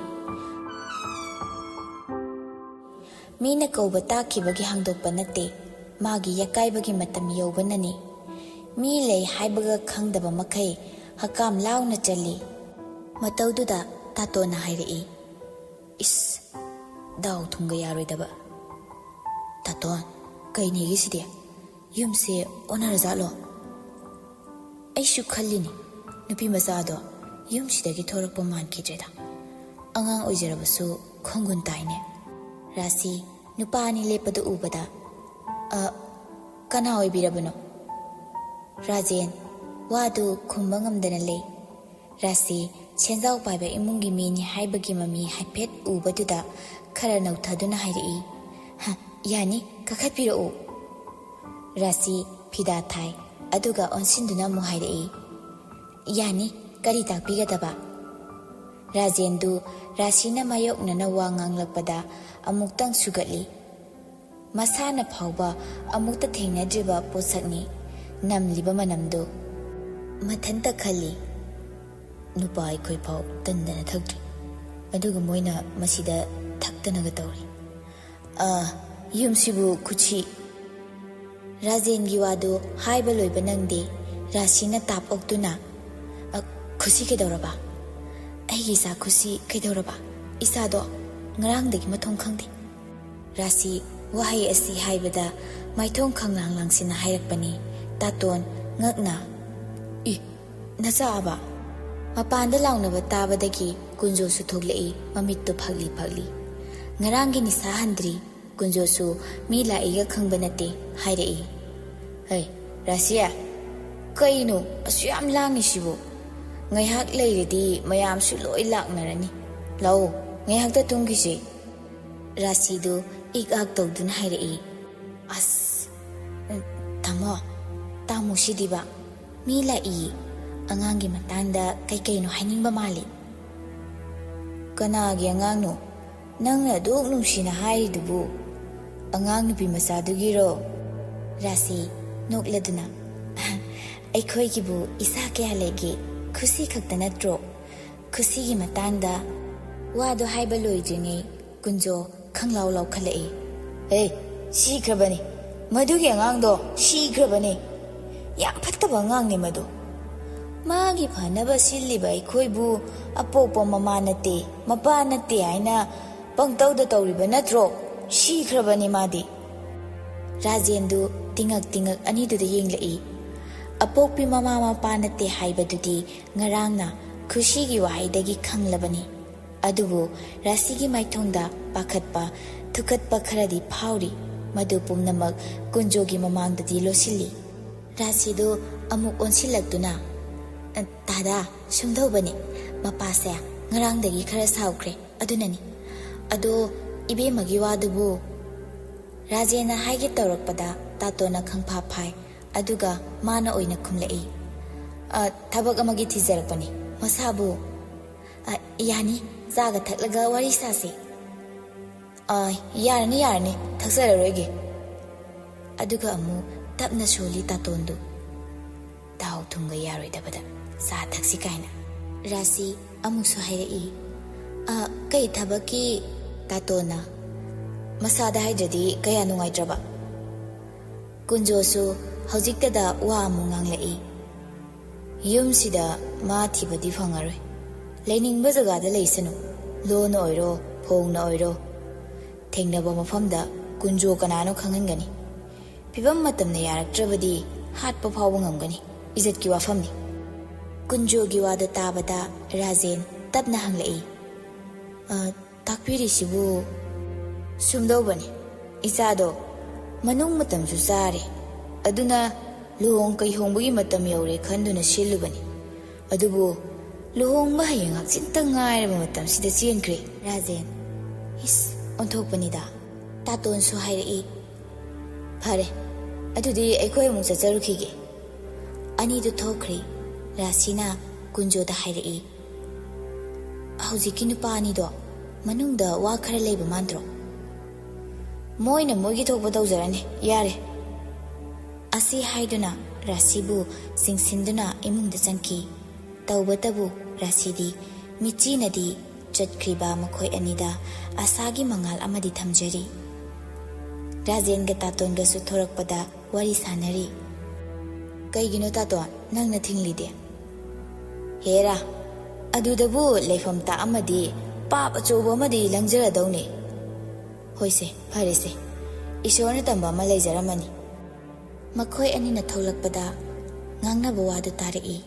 ꯃꯤꯅ ꯀꯧꯕ ꯇꯥꯈꯤꯕꯒꯤ ꯍꯥꯡꯗꯣꯛꯄ ꯅꯠꯇꯦ, ꯃꯥꯒꯤ ꯌꯥꯀꯥꯏꯕꯒꯤ ꯃꯇꯝ ꯌꯧꯕꯅꯅꯤ꯫ ꯃꯤ ꯂꯩ ꯍꯥꯏꯕꯒ ꯈꯪꯗꯕ ꯃꯈꯩ ꯍꯀꯥꯝ ꯂꯥꯎꯅ ꯆꯜꯂꯤ꯫ ꯃꯇꯧꯗꯨꯗ ꯇꯥꯇꯣꯅ ꯍꯥꯏꯔꯛꯏ, "ꯏꯁ, ꯗꯥꯎ ꯊꯨꯝꯒ ꯌꯥꯔꯣꯏꯗꯕ꯫ "ꯇꯥꯇꯣꯟ, ꯀꯩꯅꯦꯒꯤ ꯁꯤꯗꯤ? ꯌꯨꯝꯁꯦ ꯑꯣꯟꯅꯔꯖꯥꯠꯂꯣ?" ꯑꯩꯁꯨ ꯈꯜꯂꯤꯅꯤ, ꯅꯨꯄꯤ ꯃꯆꯥꯗꯣ ꯌꯨꯝꯁꯤꯗꯒꯤ ꯊꯣꯔꯛꯄ ꯃꯥꯟꯈꯤꯗ꯭ꯔꯦꯗ꯫ ꯑꯉꯥꯡ ꯑꯣꯏꯖꯔꯕꯁꯨ ꯈꯣꯡꯒꯨꯟ ꯇꯥꯏꯅꯦ꯫ ꯔꯥꯁꯤ ꯅꯨꯄꯥ ꯑꯅꯤ ꯂꯦꯞꯄꯗꯨ ꯎꯕꯗ, "ꯑ, ꯀꯅꯥ ꯑꯣꯏꯕꯤꯔꯕꯅꯣ?" ꯔꯥꯖꯦꯟ ꯋꯥꯗꯨ ꯈꯨꯝꯕ ꯉꯝꯗꯅ ꯂꯩ꯫ ꯔꯥꯁꯤ ꯁꯦꯟꯖꯥꯎ ꯄꯥꯏꯕ ꯏꯃꯨꯡꯒꯤ ꯃꯤꯅꯤ ꯍꯥꯏꯕꯒꯤ ꯃꯃꯤ ꯍꯥꯏꯐꯦꯠ ꯎꯕꯗꯨꯗ ꯈꯔ ꯅꯧꯊꯗꯨꯅ ꯍꯥꯏꯔꯛꯏ, "ꯍ, ꯌꯥꯅꯤ, ꯀꯥꯈꯠꯄꯤꯔꯛꯎ꯫" ꯔꯥꯁꯤ ꯐꯤꯗꯥ ꯊꯥꯏ, ꯑꯗꯨꯒ ꯑꯣꯟꯁꯤꯟꯗꯨꯅ ꯑꯃꯨꯛ ꯍꯥꯏꯔꯛꯏ, "ꯌꯥꯅꯤ, ꯀꯔꯤ ꯇꯥꯛꯄꯤꯒꯗꯕ?" ꯔꯥꯖꯦꯟꯗꯨ ꯔꯥꯁꯤꯅ ꯃꯥꯌꯣꯛꯅꯅ ꯋꯥ ꯉꯥꯡꯂꯛꯄꯗ ꯑꯃꯨꯛꯇꯪ ꯁꯨꯒꯠꯂꯤ꯫ ꯃꯁꯥꯅ ꯐꯥꯎꯕ ꯑꯃꯨꯛꯇ ꯊꯦꯡꯅꯗ꯭ꯔꯤꯕ ꯄꯣꯠꯁꯛꯅꯤ ꯅꯝꯂꯤꯕ ꯃꯅꯝꯗꯨ꯫ ꯃꯊꯟꯇ ꯈꯜꯂꯤ, "ꯅꯨꯄꯥ ꯑꯩꯈꯣꯏ ꯐꯥꯎ ꯇꯟꯗꯅ ꯊꯛꯇ꯭ꯔꯤ, ꯑꯗꯨꯒ ꯃꯣꯏꯅ ꯃꯁꯤꯗ ꯊꯛꯇꯅꯒ ꯇꯧꯔꯤ꯫ ꯑ, ꯌꯨꯝꯁꯤꯕꯨ ꯈꯨꯠꯁꯤ꯫" ꯔꯥꯖꯦꯟꯒꯤ ꯋꯥꯗꯨ ꯍꯥꯏꯕ ꯂꯣꯏꯕ ꯅꯪꯗꯦ꯫ ꯔꯥꯁꯤꯅ ꯇꯥꯞ ꯑꯣꯛꯇꯨꯅ, "ꯑ, ꯈꯨꯠꯁꯤ ꯀꯩꯗꯧꯔꯕ? ꯑꯩꯒꯤ ꯏꯆꯥ ꯈꯨꯠꯁꯤ ꯀꯩꯗꯧꯔꯕ? ꯏꯆꯥꯗꯣ ꯉꯔꯥꯡꯗꯒꯤ ꯃꯊꯣꯡ ꯈꯪꯗꯦ꯫" ꯔꯥꯁꯤ ꯋꯥꯍꯩ ꯑꯁꯤ ꯍꯥꯏꯕꯗ ꯃꯥꯏꯊꯣꯡ ꯈꯪꯂꯥꯡ ꯂꯥꯡꯁꯤꯟꯅ ꯍꯥꯏꯔꯛꯄꯅꯤ꯫ ꯇꯥꯇꯣꯟ ꯉꯛꯅ, "ꯏ, ꯅꯆꯥ ꯑꯕ?" ꯃꯄꯥꯟꯗ ꯂꯥꯎꯅꯕ ꯇꯥꯕꯗꯒꯤ ꯀꯨꯟꯖꯣꯁꯨ ꯊꯣꯛꯂꯛꯏ, ꯃꯃꯤꯠꯇꯨ ꯐꯛꯂꯤ ꯐꯛꯂꯤ꯫ "ꯉꯔꯥꯡꯒꯤ ꯅꯤꯁꯥ ꯍꯟꯗ꯭ꯔꯤ꯫ ꯀꯨꯟꯖꯣꯁꯨ ꯃꯤ ꯂꯥꯛꯏꯒ ꯈꯪꯕ ꯅꯠꯇꯦ," ꯍꯥꯏꯔꯛꯏ꯫ "ꯍꯩ, ꯔꯥꯁꯤꯌꯥ, ꯀꯩꯅꯣ ꯑꯁꯨ ꯌꯥꯝ ꯂꯥꯡꯉꯤꯁꯤꯕꯨ? ꯉꯥꯏꯍꯥꯛ ꯂꯩꯔꯗꯤ ꯃꯌꯥꯝꯁꯨ ꯂꯣꯏ ꯂꯥꯛꯅꯔꯅꯤ꯫ ꯂꯥꯛꯑꯣ, ꯉꯥꯏꯍꯥꯛꯇ ꯇꯨꯝꯈꯤꯁꯦ꯫" ꯔꯥꯁꯤꯗꯨ ꯏꯛ ꯑꯥꯛ ꯇꯧꯗꯨꯅ ꯍꯥꯏꯔꯛꯏ꯫ "ꯑꯁ, ꯇꯥꯃꯣ, ꯇꯥꯃꯣ ꯁꯤꯗꯤꯕ꯫ ꯃꯤ ꯂꯥꯛꯏ, ꯑꯉꯥꯡꯒꯤ ꯃꯇꯥꯡꯗ ꯀꯩꯀꯩꯅꯣ ꯍꯥꯏꯅꯤꯡꯕ ꯃꯥꯜꯂꯤ꯫" "ꯀꯅꯥꯒꯤ ꯑꯉꯥꯡꯅꯣ? ꯅꯪꯅ ꯑꯗꯨꯛ ꯅꯨꯡꯁꯤꯅ ꯍꯥꯏꯔꯤꯗꯨꯕꯨ ꯑꯉꯥꯡ ꯅꯨꯄꯤ ꯃꯆꯥꯗꯨꯒꯤꯔꯣ?" ꯔꯥꯁꯤ ꯅꯣꯛꯂꯗꯨꯅ, "ꯑꯩꯈꯣꯏꯒꯤꯕꯨ ꯏꯆꯥ ꯀꯌꯥ ꯂꯩꯒꯦ? ꯈꯨꯁꯤ ꯈꯛꯇ ꯅꯠꯇ꯭ꯔꯣ?" ꯈꯨꯁꯤꯒꯤ ꯃꯇꯥꯡꯗ ꯋꯥꯗꯣ ꯍꯥꯏꯕ ꯂꯣꯏꯗ꯭ꯔꯤꯉꯩ ꯀꯨꯟꯖꯣ ꯈꯪꯂꯥꯎ ꯂꯥꯎꯈꯠꯂꯛꯏ꯫ "ꯑꯦ, ꯁꯤꯈ꯭ꯔꯕꯅꯤ꯫ ꯃꯗꯨꯒꯤ ꯑꯉꯥꯡꯗꯣ ꯁꯤꯈ꯭ꯔꯕꯅꯤ꯫ ꯌꯥꯝ ꯐꯠꯇꯕ ꯑꯉꯥꯡꯅꯤ ꯃꯗꯨ꯫ ꯃꯥꯒꯤ ꯐꯅꯕ ꯁꯤꯜꯂꯤꯕ ꯑꯩꯈꯣꯏꯕꯨ ꯑꯄꯣꯛꯄ ꯃꯃꯥ ꯅꯠꯇꯦ, ꯃꯄꯥ ꯅꯠꯇꯦ ꯍꯥꯏꯅ ꯄꯪꯇꯧꯗ ꯇꯧꯔꯤꯕ ꯅꯠꯇ꯭ꯔꯣ? ꯁꯤꯈ꯭ꯔꯕꯅꯤ ꯃꯥꯗꯤ꯫ ꯔꯥꯖꯦꯟꯗꯨ ꯇꯤꯉꯛ ꯇꯤꯉꯛ ꯑꯅꯤꯗꯨꯗ ꯌꯦꯡꯂꯛꯏ꯫ ꯑꯄꯣꯛꯄꯤ ꯃꯃꯥ ꯃꯄꯥ ꯅꯠꯇꯦ ꯍꯥꯏꯕꯗꯨꯗꯤ ꯉꯔꯥꯡꯅ ꯈꯨꯁꯤꯒꯤ ꯋꯥꯍꯩꯗꯒꯤ ꯈꯪꯂꯕꯅꯤ꯫ ꯑꯗꯨꯕꯨ ꯔꯥꯁꯤꯒꯤ ꯃꯥꯏꯊꯣꯡꯗ ꯄꯥꯈꯠꯄ, ꯊꯨꯀꯠꯄ ꯈꯔꯗꯤ ꯐꯥꯎꯔꯤ꯫ ꯃꯗꯨ ꯄꯨꯝꯅꯃꯛ ꯀꯨꯟꯖꯣꯒꯤ ꯃꯃꯥꯡꯗꯗꯤ ꯂꯣꯠꯁꯤꯜꯂꯤ꯫ ꯔꯥꯁꯤꯗꯨ ꯑꯃꯨꯛ ꯑꯣꯟꯁꯤꯜꯂꯛꯇꯨꯅ, "ꯗꯥꯗꯥ, ꯁꯨꯝꯗꯧꯕꯅꯤ, ꯃꯄꯥꯁꯦ ꯉꯔꯥꯡꯗꯒꯤ ꯈꯔ ꯁꯥꯎꯈ꯭ꯔꯦ, ꯑꯗꯨꯅꯅꯤ꯫ ꯑꯗꯣ ꯏꯕꯦꯝꯃꯒꯤ ꯋꯥꯗꯨꯕꯨ?" ꯔꯥꯖꯦꯟꯅ ꯍꯥꯏꯒꯦ ꯇꯧꯔꯛꯄꯗ ꯇꯥꯇꯣꯟꯅ ꯈꯪꯐꯥ ꯐꯥꯏ, ꯑꯗꯨꯒ ꯃꯥꯅ ꯑꯣꯏꯅ ꯈꯨꯝꯂꯛꯏ, "ꯑ, ꯊꯕꯛ ꯑꯃꯒꯤ ꯊꯤꯖꯔꯛꯄꯅꯤ꯫ ꯃꯁꯥꯕꯨ?" "ꯑ, ꯌꯥꯅꯤ, ꯆꯥꯒ ꯊꯛꯂꯒ ꯋꯥꯔꯤ ꯁꯥꯁꯤ꯫" "ꯑ, ꯌꯥꯔꯅꯤ, ꯌꯥꯔꯅꯤ, ꯊꯛꯆꯔꯔꯣꯏꯒꯦ꯫" ꯑꯗꯨꯒ ꯑꯃꯨꯛ ꯇꯞꯅ ꯁꯣꯜꯂꯤ ꯇꯥꯇꯣꯟꯗꯨ꯫ ꯊꯥꯎ ꯊꯨꯝꯒ ꯌꯥꯔꯣꯏꯗꯕꯗ ꯆꯥ ꯊꯛꯁꯤ ꯀꯥꯏꯅ꯫ ꯔꯥꯁꯤ ꯑꯃꯨꯛꯁꯨ ꯍꯥꯏꯔꯛꯏ, "ꯑ, ꯀꯩ ꯊꯕꯛꯀꯤ?" ꯇꯥꯇꯣꯟꯅ, "ꯃꯁꯥꯗ ꯍꯥꯏꯗ꯭ꯔꯗꯤ ꯀꯌꯥ ꯅꯨꯡꯉꯥꯏꯇ꯭ꯔꯕ?" ꯀꯨꯟꯖꯣꯁꯨ ꯍꯧꯖꯤꯛꯇꯗ ꯋꯥ ꯑꯃꯨꯛ ꯉꯥꯡꯂꯛꯏ, "ꯌꯨꯝꯁꯤꯗ ꯃꯥ ꯊꯤꯕꯗꯤ ꯐꯪꯉꯔꯣꯏ꯫ ꯂꯩꯅꯤꯡꯕ ꯖꯒꯥꯗ ꯂꯩꯁꯅꯨ, ꯂꯣꯟꯅ ꯑꯣꯏꯔꯣ, ꯐꯣꯡꯅ ꯑꯣꯏꯔꯣ꯫ ꯊꯦꯡꯅꯕ ꯃꯐꯝꯗ ꯀꯨꯟꯖꯣ ꯀꯅꯥꯅꯣ ꯈꯪꯍꯟꯒꯅꯤ꯫ ꯐꯤꯕꯝ ꯃꯇꯝꯅ ꯌꯥꯔꯛꯇ꯭ꯔꯕꯗꯤ ꯍꯥꯠꯄ ꯐꯥꯎꯕ ꯉꯝꯒꯅꯤ꯫ ꯏꯖꯠꯀꯤ ꯋꯥꯐꯝꯅꯤ꯫" ꯀꯨꯟꯖꯣꯒꯤ ꯋꯥꯗꯨ ꯇꯥꯕꯗ ꯔꯥꯖꯦꯟ ꯇꯞꯅ ꯍꯪꯂꯛꯏ, "ꯑ, ꯇꯥꯛꯄꯤꯔꯤꯁꯤꯕꯨ?" "ꯁꯨꯝꯗꯧꯕꯅꯤ, ꯏꯆꯥꯗꯣ ꯃꯅꯨꯡ ꯃꯇꯝꯁꯨ ꯆꯥꯔꯦ, ꯑꯗꯨꯅ ꯂꯨꯍꯣꯡ ꯀꯩꯍꯣꯡꯕꯒꯤ ꯃꯇꯝ ꯌꯧꯔꯦ ꯈꯟꯗꯨꯅ ꯁꯤꯜꯂꯨꯕꯅꯤ꯫ ꯑꯗꯨꯕꯨ ꯂꯨꯍꯣꯡꯕ ꯍꯌꯦꯡ ꯍꯪꯆꯤꯠꯇ ꯉꯥꯏꯔꯕ ꯃꯇꯝꯁꯤꯗ ꯆꯦꯟꯈ꯭ꯔꯦ꯫" ꯔꯥꯖꯦꯟ, ꯏꯁ, ꯑꯣꯟꯊꯣꯛꯄꯅꯤꯗ꯫ ꯇꯥꯇꯣꯟꯁꯨ ꯍꯥꯏꯔꯛꯏ, "ꯐꯔꯦ, ꯑꯗꯨꯗꯤ ꯑꯩꯈꯣꯏ ꯑꯃꯨꯛ ꯆꯠꯆꯔꯨꯈꯤꯒꯦ꯫" ꯑꯅꯤꯗꯨ ꯊꯣꯛꯈ꯭ꯔꯦ꯫ ꯔꯥꯁꯤꯅ ꯀꯨꯟꯖꯣꯗ ꯍꯥꯏꯔꯛꯏ, "ꯍꯧꯖꯤꯛꯀꯤ ꯅꯨꯄꯥ ꯑꯅꯤꯗꯣ ꯃꯅꯨꯡꯗ ꯋꯥ ꯈꯔ ꯂꯩꯕ ꯃꯥꯟꯗ꯭ꯔꯣ?" "ꯃꯣꯏꯅ ꯃꯣꯏꯒꯤ ꯊꯣꯛꯄ ꯇꯧꯖꯔꯅꯤ, ꯌꯥꯔꯦ꯫" ꯑꯁꯤ ꯍꯥꯏꯗꯨꯅ ꯔꯥꯁꯤꯕꯨ ꯆꯤꯡꯁꯤꯟꯗꯨꯅ ꯏꯃꯨꯡꯗ ꯆꯪꯈꯤ꯫ ꯇꯧꯕꯇꯕꯨ ꯔꯥꯁꯤꯗꯤ ꯃꯤꯠꯆꯤꯅꯗꯤ ꯆꯠꯈ꯭ꯔꯤꯕ ꯃꯈꯣꯏ ꯑꯅꯤꯗ ꯑꯁꯥꯒꯤ ꯃꯉꯥꯜ ꯑꯃꯗꯤ ꯊꯝꯖꯔꯤ꯫ ꯔꯥꯖꯦꯟꯒ ꯇꯥꯇꯣꯟꯒꯁꯨ ꯊꯣꯔꯛꯄꯗ ꯋꯥꯔꯤ ꯁꯥꯟꯅꯔꯤ꯫ "ꯀꯩꯒꯤꯅꯣ ꯇꯥꯇꯣꯟ, ꯅꯪꯅ ꯊꯤꯡꯂꯤꯗꯤ?" "ꯍꯦꯔꯥ, ꯑꯗꯨꯗꯕꯨ ꯂꯩꯐꯝ ꯇꯥꯛꯑꯝꯃꯗꯤ ꯄꯥꯞ ꯑꯆꯧꯕ ꯑꯃꯗꯤ ꯂꯪꯖꯔꯗꯧꯅꯦ꯫ ꯍꯣꯏꯁꯦ, ꯐꯔꯦꯁꯦ, ꯏꯁꯣꯔꯅ ꯇꯝꯕ ꯑꯃ ꯂꯩꯖꯔꯝꯃꯅꯤ꯫ ꯃꯈꯣꯏ ꯑꯅꯤꯅ ꯊꯣꯛꯂꯛꯄꯗ ꯉꯥꯡꯅꯕ ꯋꯥꯗꯨ ꯇꯥꯔꯛꯏ꯫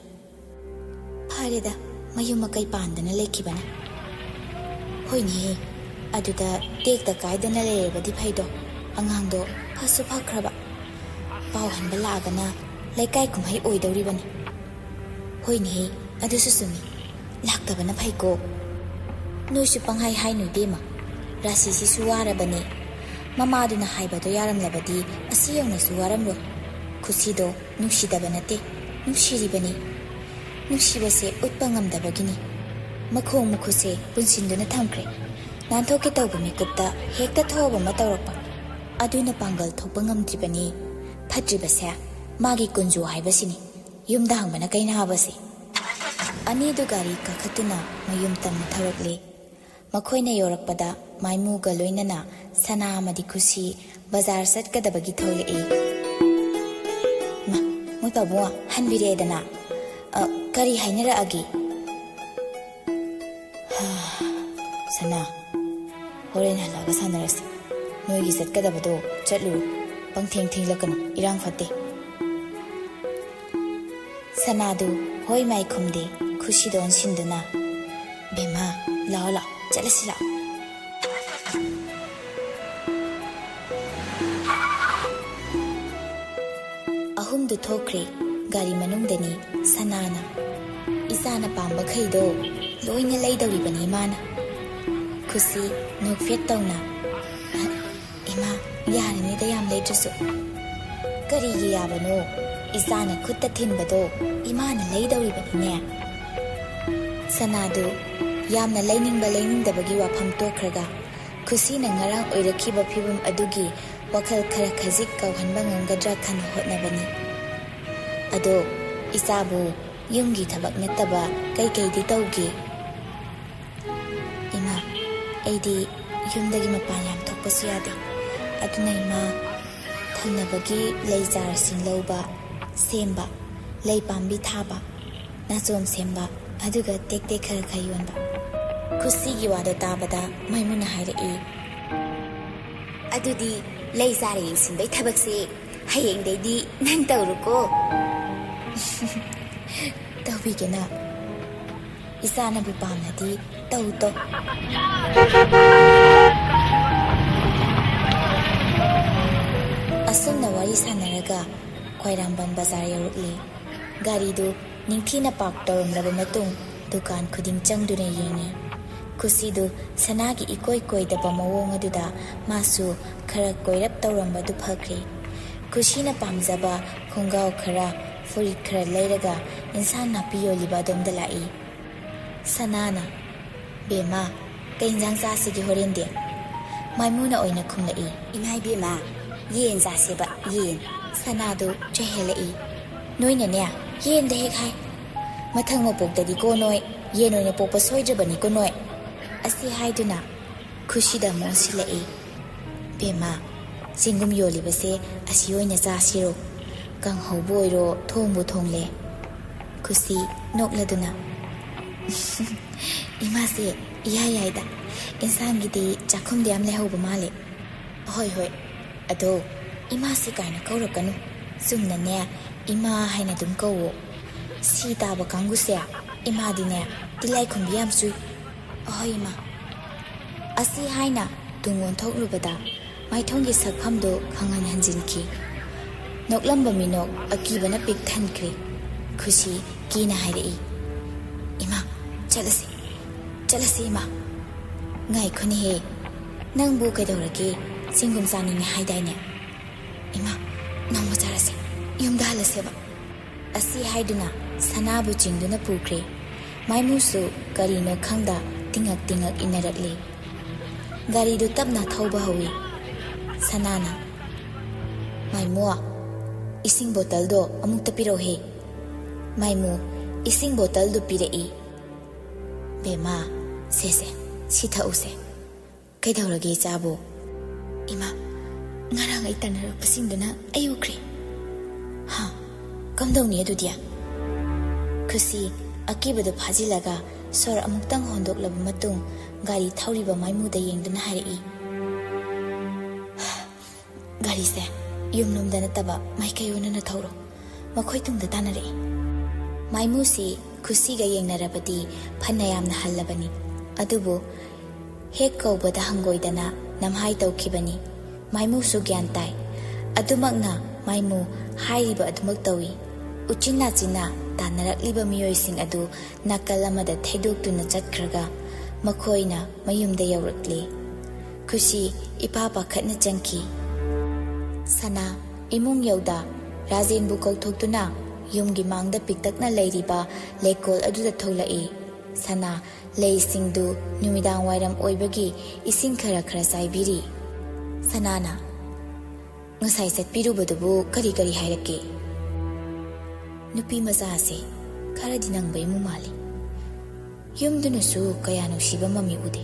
ꯐꯔꯦꯗ, ꯃꯌꯨꯝ ꯃꯀꯩ ꯄꯥꯟꯗꯅ ꯂꯩꯈꯤꯕꯅ꯫ ꯍꯣꯏꯅꯦꯍꯦ, ꯑꯗꯨꯗ ꯇꯦꯛꯇ ꯀꯥꯏꯗꯅ ꯂꯩꯔꯕꯗꯤ ꯐꯩꯗꯣ, ꯑꯉꯥꯡꯗꯣ ꯐꯁꯨ ꯐꯈ꯭ꯔꯕ꯫ ꯄꯥꯎ ꯍꯟꯕ ꯂꯥꯛꯑꯒꯅ ꯂꯩꯀꯥꯏ ꯀꯨꯝꯍꯩ ꯑꯣꯏꯗꯧꯔꯤꯕꯅꯤ꯫ ꯍꯣꯏꯅꯦꯍꯦ, ꯑꯗꯨꯁꯨ ꯆꯨꯝꯃꯤ꯫ ꯂꯥꯛꯇꯕꯅ ꯐꯩꯀꯣ꯫ ꯅꯣꯏꯁꯨ ꯄꯪꯍꯥꯏ ꯍꯥꯏꯅꯨ ꯏꯕꯦꯝꯃ꯫ ꯔꯥꯁꯤꯁꯤꯁꯨ ꯋꯥꯔꯕꯅꯦ꯫ ꯃꯃꯥꯗꯨꯅ ꯍꯥꯏꯕꯗꯣ ꯌꯥꯔꯝꯂꯕꯗꯤ ꯑꯁꯤ ꯌꯧꯅꯁꯨ ꯋꯥꯔꯝꯂꯣꯏ꯫ ꯈꯨꯁꯤꯗꯣ ꯅꯨꯡꯁꯤꯗꯕ ꯅꯠꯇꯦ, ꯅꯨꯡꯁꯤꯔꯤꯕꯅꯤ꯫ ꯅꯨꯡꯁꯤꯕꯁꯦ ꯎꯠꯄ ꯉꯝꯗꯕꯒꯤꯅꯤ꯫ ꯃꯈꯣꯡ ꯃꯈꯨꯠꯁꯦ ꯄꯨꯟꯁꯤꯟꯗꯨꯅ ꯊꯝꯈ꯭ꯔꯦ꯫ ꯅꯥꯟꯊꯣꯛꯀꯦ ꯇꯧꯕ ꯃꯤꯀꯨꯞꯇ ꯍꯦꯛꯇ ꯊꯧꯕ ꯑꯃ ꯇꯧꯔꯛꯄ꯫ ꯑꯗꯨꯅ ꯄꯥꯡꯒꯜ ꯊꯣꯛꯄ ꯉꯝꯗ꯭ꯔꯤꯕꯅꯤ꯫ ꯐꯠꯇ꯭ꯔꯤꯕꯁꯦ ꯃꯥꯒꯤ ꯀꯨꯟꯖꯨ ꯍꯥꯏꯕꯁꯤꯅꯤ꯫ ꯌꯨꯝꯗ ꯍꯥꯡꯕꯅ ꯀꯩꯅ ꯍꯥꯕꯁꯦ꯫ ꯑꯅꯤꯗꯨ ꯒꯥꯔꯤ ꯀꯥꯈꯠꯇꯨꯅ ꯃꯌꯨꯝ ꯇꯝꯅ ꯊꯧꯔꯛꯂꯦ꯫ ꯃꯈꯣꯏꯅ ꯌꯧꯔꯛꯄꯗ ꯃꯥꯏꯃꯨꯒ ꯂꯣꯏꯅꯅ ꯁꯅꯥ ꯑꯃꯗꯤ ꯈꯨꯁꯤ ꯕꯖꯥꯔ ꯆꯠꯀꯗꯕꯒꯤ ꯊꯣꯛꯂꯛꯏ꯫ ꯃꯥ, ꯃꯣꯏ ꯄꯥꯕꯨꯡ ꯍꯟꯕꯤꯔꯛꯑꯦꯗꯅ꯫ ꯑ, ꯀꯔꯤ ꯍꯥꯏꯅꯔꯛꯑꯒꯦ? ꯁꯅꯥ, ꯍꯣꯔꯦꯟ ꯍꯜꯂꯛꯑꯒ ꯁꯥꯟꯅꯔꯁꯤ꯫ ꯅꯣꯏꯒꯤ ꯆꯠꯀꯗꯕꯗꯣ ꯆꯠꯂꯨꯔꯣ꯫ ꯄꯪꯊꯦꯡ ꯊꯦꯡꯂꯛꯀꯅꯨ, ꯏꯔꯥꯡ ꯐꯠꯇꯦ꯫ ꯁꯅꯥꯗꯨ ꯍꯣꯏ ꯃꯥꯏ ꯈꯨꯝꯗꯦ, ꯈꯨꯁꯤꯗ ꯑꯣꯟꯁꯤꯟꯗꯨꯅ, "ꯕꯦꯝꯃ, ꯂꯥꯛꯑꯣ, ꯂꯥꯛꯑꯣ, ꯆꯠꯂꯁꯤ ꯂꯥꯛꯑꯣ"꯫ ꯑꯍꯨꯝꯗꯨ ꯊꯣꯛꯈ꯭ꯔꯦ꯫ ꯒꯥꯔꯤ ꯃꯅꯨꯡꯗꯅꯤ ꯁꯅꯥꯅ, "ꯏꯆꯥꯅ ꯄꯥꯝꯕꯈꯩꯗꯣ ꯂꯣꯏꯅ ꯂꯩꯗꯧꯔꯤꯕꯅꯤ ꯏꯃꯥꯅ"꯫ ꯈꯨꯁꯤ ꯅꯣꯛꯐꯦꯠ ꯇꯧꯅ, "ꯏꯃꯥ, ꯌꯥꯔꯅꯤꯗ ꯌꯥꯝ ꯂꯩꯗ꯭ꯔꯁꯨ"꯫ "ꯀꯔꯤꯒꯤ ꯌꯥꯕꯅꯣ? ꯏꯆꯥꯅ ꯈꯨꯠꯇ ꯊꯤꯟꯕꯗꯣ ꯏꯃꯥꯅ ꯂꯩꯗꯧꯔꯤꯕꯅꯤꯅꯦ"꯫ ꯁꯅꯥꯗꯨ ꯌꯥꯝꯅ ꯂꯩꯅꯤꯡꯕ ꯂꯩꯅꯤꯡꯗꯕꯒꯤ ꯋꯥꯐꯝ ꯇꯣꯛꯈ꯭ꯔꯒ, ꯈꯨꯁꯤꯅ ꯉꯔꯥꯡ ꯑꯣꯏꯔꯛꯈꯤꯕ ꯐꯤꯕꯝ ꯑꯗꯨꯒꯤ ꯋꯥꯈꯜ ꯈꯔ ꯈꯖꯤꯛ ꯀꯥꯎꯍꯟꯕ ꯉꯝꯒꯗ꯭ꯔꯥ ꯈꯟꯅ ꯍꯣꯠꯅꯕꯅꯤ꯫ "ꯑꯗꯣ ꯏꯆꯥꯕꯨ ꯌꯨꯝꯒꯤ ꯊꯕꯛ ꯅꯠꯇꯕ ꯀꯩꯀꯩꯗꯤ ꯇꯧꯒꯦ?" "ꯏꯃꯥ, ꯑꯩꯗꯤ ꯌꯨꯝꯗꯒꯤ ꯃꯄꯥꯟ ꯌꯥꯝ ꯊꯣꯛꯄꯁꯨ ꯌꯥꯗꯦ꯫ ꯑꯗꯨꯅ ꯏꯃꯥ, ꯊꯪꯅꯕꯒꯤ ꯂꯩ ꯆꯥꯔꯁꯤꯡ ꯂꯧꯕ, ꯁꯦꯝꯕ, ꯂꯩ ꯄꯥꯝꯕꯤ ꯊꯥꯕ, ꯅꯥꯆꯣꯝ ꯁꯦꯝꯕ, ꯑꯗꯨꯒ ꯇꯦꯛ ꯇꯦꯛ ꯈꯔ ꯈꯔ ꯌꯣꯟꯕ"꯫ ꯈꯨꯁꯤꯒꯤ ꯋꯥꯗꯣ ꯇꯥꯕꯗ ꯃꯥꯏꯃꯨꯅ ꯍꯥꯏꯔꯛꯏ, "ꯑꯗꯨꯗꯤ ꯂꯩ ꯆꯥꯔ ꯌꯦꯡꯁꯤꯟꯕꯩ ꯊꯕꯛꯁꯦ ꯍꯌꯦꯡꯗꯩꯗꯤ ꯅꯪ ꯇꯧꯔꯨꯀꯣ꯫" "ꯇꯧꯕꯤꯒꯦꯅ꯫ ꯏꯆꯥꯅꯕꯨ ꯄꯥꯝꯂꯗꯤ ꯇꯧ ꯇꯧ꯫" ꯑꯁꯨꯝꯅ ꯋꯥꯔꯤ ꯁꯥꯟꯅꯔꯒ ꯈ꯭ꯋꯥꯏꯔꯥꯡꯕꯝ ꯕꯖꯥꯔ ꯌꯧꯔꯛꯂꯦ꯫ ꯒꯥꯔꯤꯗꯨ ꯅꯤꯡꯊꯤꯅ ꯄꯥꯔꯛ ꯇꯧꯔꯝꯂꯕ ꯃꯇꯨꯡ ꯗꯨꯀꯥꯟ ꯈꯨꯗꯤꯡ ꯆꯪꯗꯨꯅ ꯌꯦꯡꯉꯤ꯫ ꯈꯨꯁꯤꯗꯨ ꯁꯅꯥꯒꯤ ꯏꯀꯣꯏ ꯀꯣꯏꯗꯕ ꯃꯑꯣꯡ ꯑꯗꯨꯗ ꯃꯥꯁꯨ ꯈꯔ ꯀꯣꯏꯔꯞ ꯇꯧꯔꯝꯕꯗꯨ ꯐꯈ꯭ꯔꯦ꯫ ꯈꯨꯁꯤꯅ ꯄꯥꯝꯖꯕ ꯈꯣꯡꯒ꯭ꯔꯥꯎ ꯈꯔ, ꯐꯨꯔꯤꯠ ꯈꯔ ꯂꯩꯔꯒ ꯏꯟꯁꯥꯡ ꯅꯥꯄꯤ ꯌꯣꯜꯂꯤꯕ ꯑꯗꯣꯝꯗ ꯂꯥꯛꯏ꯫ ꯁꯅꯥꯅ, "ꯕꯦꯝꯃ, ꯀꯩ ꯏꯟꯖꯥꯡ ꯆꯥꯁꯤꯒꯦ ꯍꯣꯔꯦꯟꯗꯤ?" ꯃꯥꯏꯃꯨꯅ ꯑꯣꯏꯅ ꯈꯨꯝꯂꯛꯏ꯫ "ꯏꯃꯥ ꯏꯕꯦꯝꯃ, ꯌꯦꯟ ꯆꯥꯁꯦꯕ, ꯌꯦꯟ꯫" ꯁꯅꯥꯗꯨ ꯆꯩꯍꯜꯂꯛꯏ꯫ "ꯅꯣꯏꯅꯅꯦ, ꯌꯦꯟꯗ ꯍꯦꯛ ꯍꯥꯏ꯫ ꯃꯊꯪ ꯃꯄꯣꯛꯇꯗꯤꯀꯣ ꯅꯣꯏ ꯌꯦꯟ ꯑꯣꯏꯅ ꯄꯣꯛꯄ ꯁꯣꯏꯗ꯭ꯔꯕꯅꯤꯀꯣ ꯅꯣꯏ꯫" ꯑꯁꯤ ꯍꯥꯏꯗꯨꯅ ꯈꯨꯁꯤꯗ ꯑꯃꯨꯛ ꯑꯣꯟꯁꯤꯜꯂꯛꯏ꯫ "ꯕꯦꯝꯃ, ꯆꯦꯡꯒꯨꯝ ꯌꯣꯜꯂꯤꯕꯁꯦ ꯑꯁꯤ ꯑꯣꯏꯅ ꯆꯥꯁꯤꯔꯣ? ꯀꯥꯡꯍꯧꯕꯨ ꯑꯣꯏꯔꯣ, ꯊꯣꯡꯕꯨ ꯊꯣꯡꯂꯦ꯫" ꯈꯨꯁꯤ ꯅꯣꯛꯂꯗꯨꯅ, "ꯏꯃꯥꯁꯦ ꯏꯌꯥ ꯌꯥꯏꯗ, ꯏꯟꯁꯥꯡꯒꯤꯗꯤ ꯆꯥꯛꯈꯨꯝꯗ ꯌꯥꯝ ꯂꯩꯍꯧꯕ ꯃꯥꯜꯂꯦ꯫" "ꯍꯣꯏ, ꯍꯣꯏ, ꯑꯗꯣ ꯏꯃꯥꯁꯦ ꯀꯥꯏꯅ ꯀꯧꯔꯛꯀꯅꯨ꯫ ꯆꯨꯝꯅꯅꯦ, ꯏꯃꯥ ꯍꯥꯏꯅ ꯑꯗꯨꯝ ꯀꯧꯋꯣ꯫ ꯁꯤ ꯇꯥꯕ ꯀꯥꯡꯕꯨꯁꯦ, ꯏꯃꯥꯗꯤꯅꯦ, ꯇꯤꯜꯂꯥꯏꯈꯨꯝꯕꯤ ꯌꯥꯝ ꯆꯨꯏ꯫" "ꯑꯍꯣꯏ, ꯏꯃꯥ꯫" ꯑꯁꯤ ꯍꯥꯏꯅ ꯇꯨꯡ ꯑꯣꯟꯊꯣꯛꯂꯨꯕꯗ ꯃꯥꯏꯊꯣꯡꯒꯤ ꯁꯛꯐꯝꯗꯨ ꯈꯪꯍꯟ ꯍꯟꯖꯤꯟꯈꯤ꯫ ꯅꯣꯛꯂꯝꯕ ꯃꯤꯅꯣꯛ ꯑꯀꯤꯕꯅ ꯄꯤꯛ ꯊꯟꯈ꯭ꯔꯦ꯫ ꯈꯨꯁꯤ ꯀꯤꯅ ꯍꯥꯏꯔꯛꯏ, "ꯏꯃꯥ, ꯆꯠꯂꯁꯤ, ꯆꯠꯂꯁꯤ ꯏꯃꯥ꯫" "ꯉꯥꯏꯈꯣꯅꯦꯍꯦ, ꯅꯪꯕꯨ ꯀꯩꯗꯧꯔꯒꯦ? ꯆꯤꯡꯒꯨꯝ ꯆꯥꯅꯤꯡꯉꯦ ꯍꯥꯏꯗꯥꯏꯅꯦ?" "ꯏꯃꯥ, ꯅꯣꯡꯃ ꯆꯥꯔꯁꯤ, ꯌꯨꯝꯗ ꯍꯜꯂꯁꯦꯕ꯫" ꯑꯁꯤ ꯍꯥꯏꯗꯨꯅ ꯁꯅꯥꯕꯨ ꯆꯤꯡꯗꯨꯅ ꯄꯨꯈ꯭ꯔꯦ꯫ ꯃꯥꯏꯃꯨꯁꯨ ꯀꯔꯤꯅꯣ ꯈꯪꯗ ꯇꯤꯡꯉꯛ ꯇꯤꯡꯉꯛ ꯏꯟꯅꯔꯛꯂꯦ꯫ ꯒꯥꯔꯤꯗꯨ ꯇꯞꯅ ꯊꯧꯕ ꯍꯧꯏ꯫ ꯁꯅꯥꯅ, "ꯃꯥꯏꯃꯨ, ꯏꯁꯤꯡ ꯕꯣꯇꯜꯗꯣ ꯑꯃꯨꯛꯇ ꯄꯤꯔꯛꯎꯍꯦ꯫" ꯃꯥꯏꯃꯨ ꯏꯁꯤꯡ ꯕꯣꯇꯜꯗꯨ ꯄꯤꯔꯛꯏ꯫ "ꯕꯦꯝꯃ, ꯁꯦ ꯁꯦ, ꯁꯤ ꯊꯛꯎꯁꯦ꯫" "ꯀꯩꯗꯧꯔꯒꯦ ꯏꯆꯥꯕꯨ?" "ꯏꯃꯥ, ꯉꯔꯥꯡ ꯑꯩ ꯇꯥꯟꯅꯔꯛꯄꯁꯤꯡꯗꯨꯅ ꯑꯩ ꯎꯈ꯭ꯔꯦ꯫" "ꯍꯥ? ꯀꯝꯗꯧꯅꯤ ꯑꯗꯨꯗꯤ?" ꯈꯨꯁꯤ ꯑꯀꯤꯕꯗꯨ ꯐꯥꯖꯤꯜꯂꯒ ꯁꯣꯔ ꯑꯃꯨꯛꯇꯪ ꯍꯣꯟꯗꯣꯛꯂꯕ ꯃꯇꯨꯡ, ꯒꯥꯔꯤ ꯊꯧꯔꯤꯕ ꯃꯥꯏꯃꯨꯗ ꯌꯦꯡꯗꯨꯅ ꯍꯥꯏꯔꯛꯏ, "ꯒꯥꯔꯤꯁꯦ ꯌꯨꯝꯂꯣꯝꯗ ꯅꯠꯇꯕ ꯃꯥꯏꯀꯩ ꯑꯣꯟꯅꯅ ꯊꯧꯔꯣ, ꯃꯈꯣꯏ ꯇꯨꯡꯗ ꯇꯥꯟꯅꯔꯛꯏ"꯫ ꯃꯥꯏꯃꯨꯁꯤ ꯈꯨꯁꯤꯒ ꯌꯦꯡꯅꯔꯕꯗꯤ ꯐꯅ ꯌꯥꯝꯅ ꯍꯜꯂꯕꯅꯤ, ꯑꯗꯨꯕꯨ ꯍꯦꯛ ꯀꯧꯕꯗ ꯍꯪꯒꯣꯏꯗꯅ ꯅꯝꯍꯥꯏ ꯇꯧꯈꯤꯕꯅꯤ꯫ ꯃꯥꯏꯃꯨꯁꯨ ꯒ꯭ꯌꯥꯟ ꯇꯥꯏ꯫ ꯑꯗꯨꯃꯛꯅ ꯃꯥꯏꯃꯨ ꯍꯥꯏꯔꯤꯕ ꯑꯗꯨꯃꯛ ꯇꯧꯏ꯫ ꯎꯆꯤꯟ ꯅꯥꯆꯤꯟꯅ ꯇꯥꯟꯅꯔꯛꯂꯤꯕ ꯃꯤꯑꯣꯏꯁꯤꯡ ꯑꯗꯨ ꯅꯥꯀꯜ ꯑꯃꯗ ꯊꯩꯗꯣꯛꯇꯨꯅ ꯆꯠꯈ꯭ꯔꯒ ꯃꯈꯣꯏꯅ ꯃꯌꯨꯝꯗ ꯌꯧꯔꯛꯂꯤ꯫ ꯈꯨꯁꯤ ꯏꯄꯥ ꯄꯥꯈꯠꯅ ꯆꯪꯈꯤ꯫ ꯁꯅꯥ ꯏꯃꯨꯡ ꯌꯧꯗ ꯔꯥꯖꯦꯟꯕꯨ ꯀꯧꯊꯣꯛꯇꯨꯅ ꯌꯨꯝꯒꯤ ꯃꯥꯡꯗ ꯄꯤꯛꯇꯛꯅ ꯂꯩꯔꯤꯕ ꯂꯩꯀꯣꯜ ꯑꯗꯨꯗ ꯊꯣꯛꯂꯛꯏ꯫ ꯁꯅꯥ ꯂꯩꯁꯤꯡꯗꯨ ꯅꯨꯃꯤꯗꯥꯡ ꯋꯥꯏꯔꯝ ꯑꯣꯏꯕꯒꯤ ꯏꯁꯤꯡ ꯈꯔ ꯈꯔ ꯆꯥꯏꯕꯤꯔꯤ꯫ ꯁꯅꯥꯅ, "ꯉꯁꯥꯏ ꯆꯠꯄꯤꯔꯨꯕꯗꯨꯕꯨ ꯀꯔꯤ ꯀꯔꯤ ꯍꯥꯏꯔꯛꯀꯦ?" "ꯅꯨꯄꯤ ꯃꯆꯥꯁꯦ ꯈꯔꯗꯤ ꯅꯪꯕ ꯏꯃꯨꯡ ꯃꯥꯜꯂꯤ꯫ ꯌꯨꯝꯗꯨꯅꯁꯨ ꯀꯌꯥ ꯅꯨꯡꯁꯤꯕ ꯃꯃꯤ ꯎꯗꯦ꯫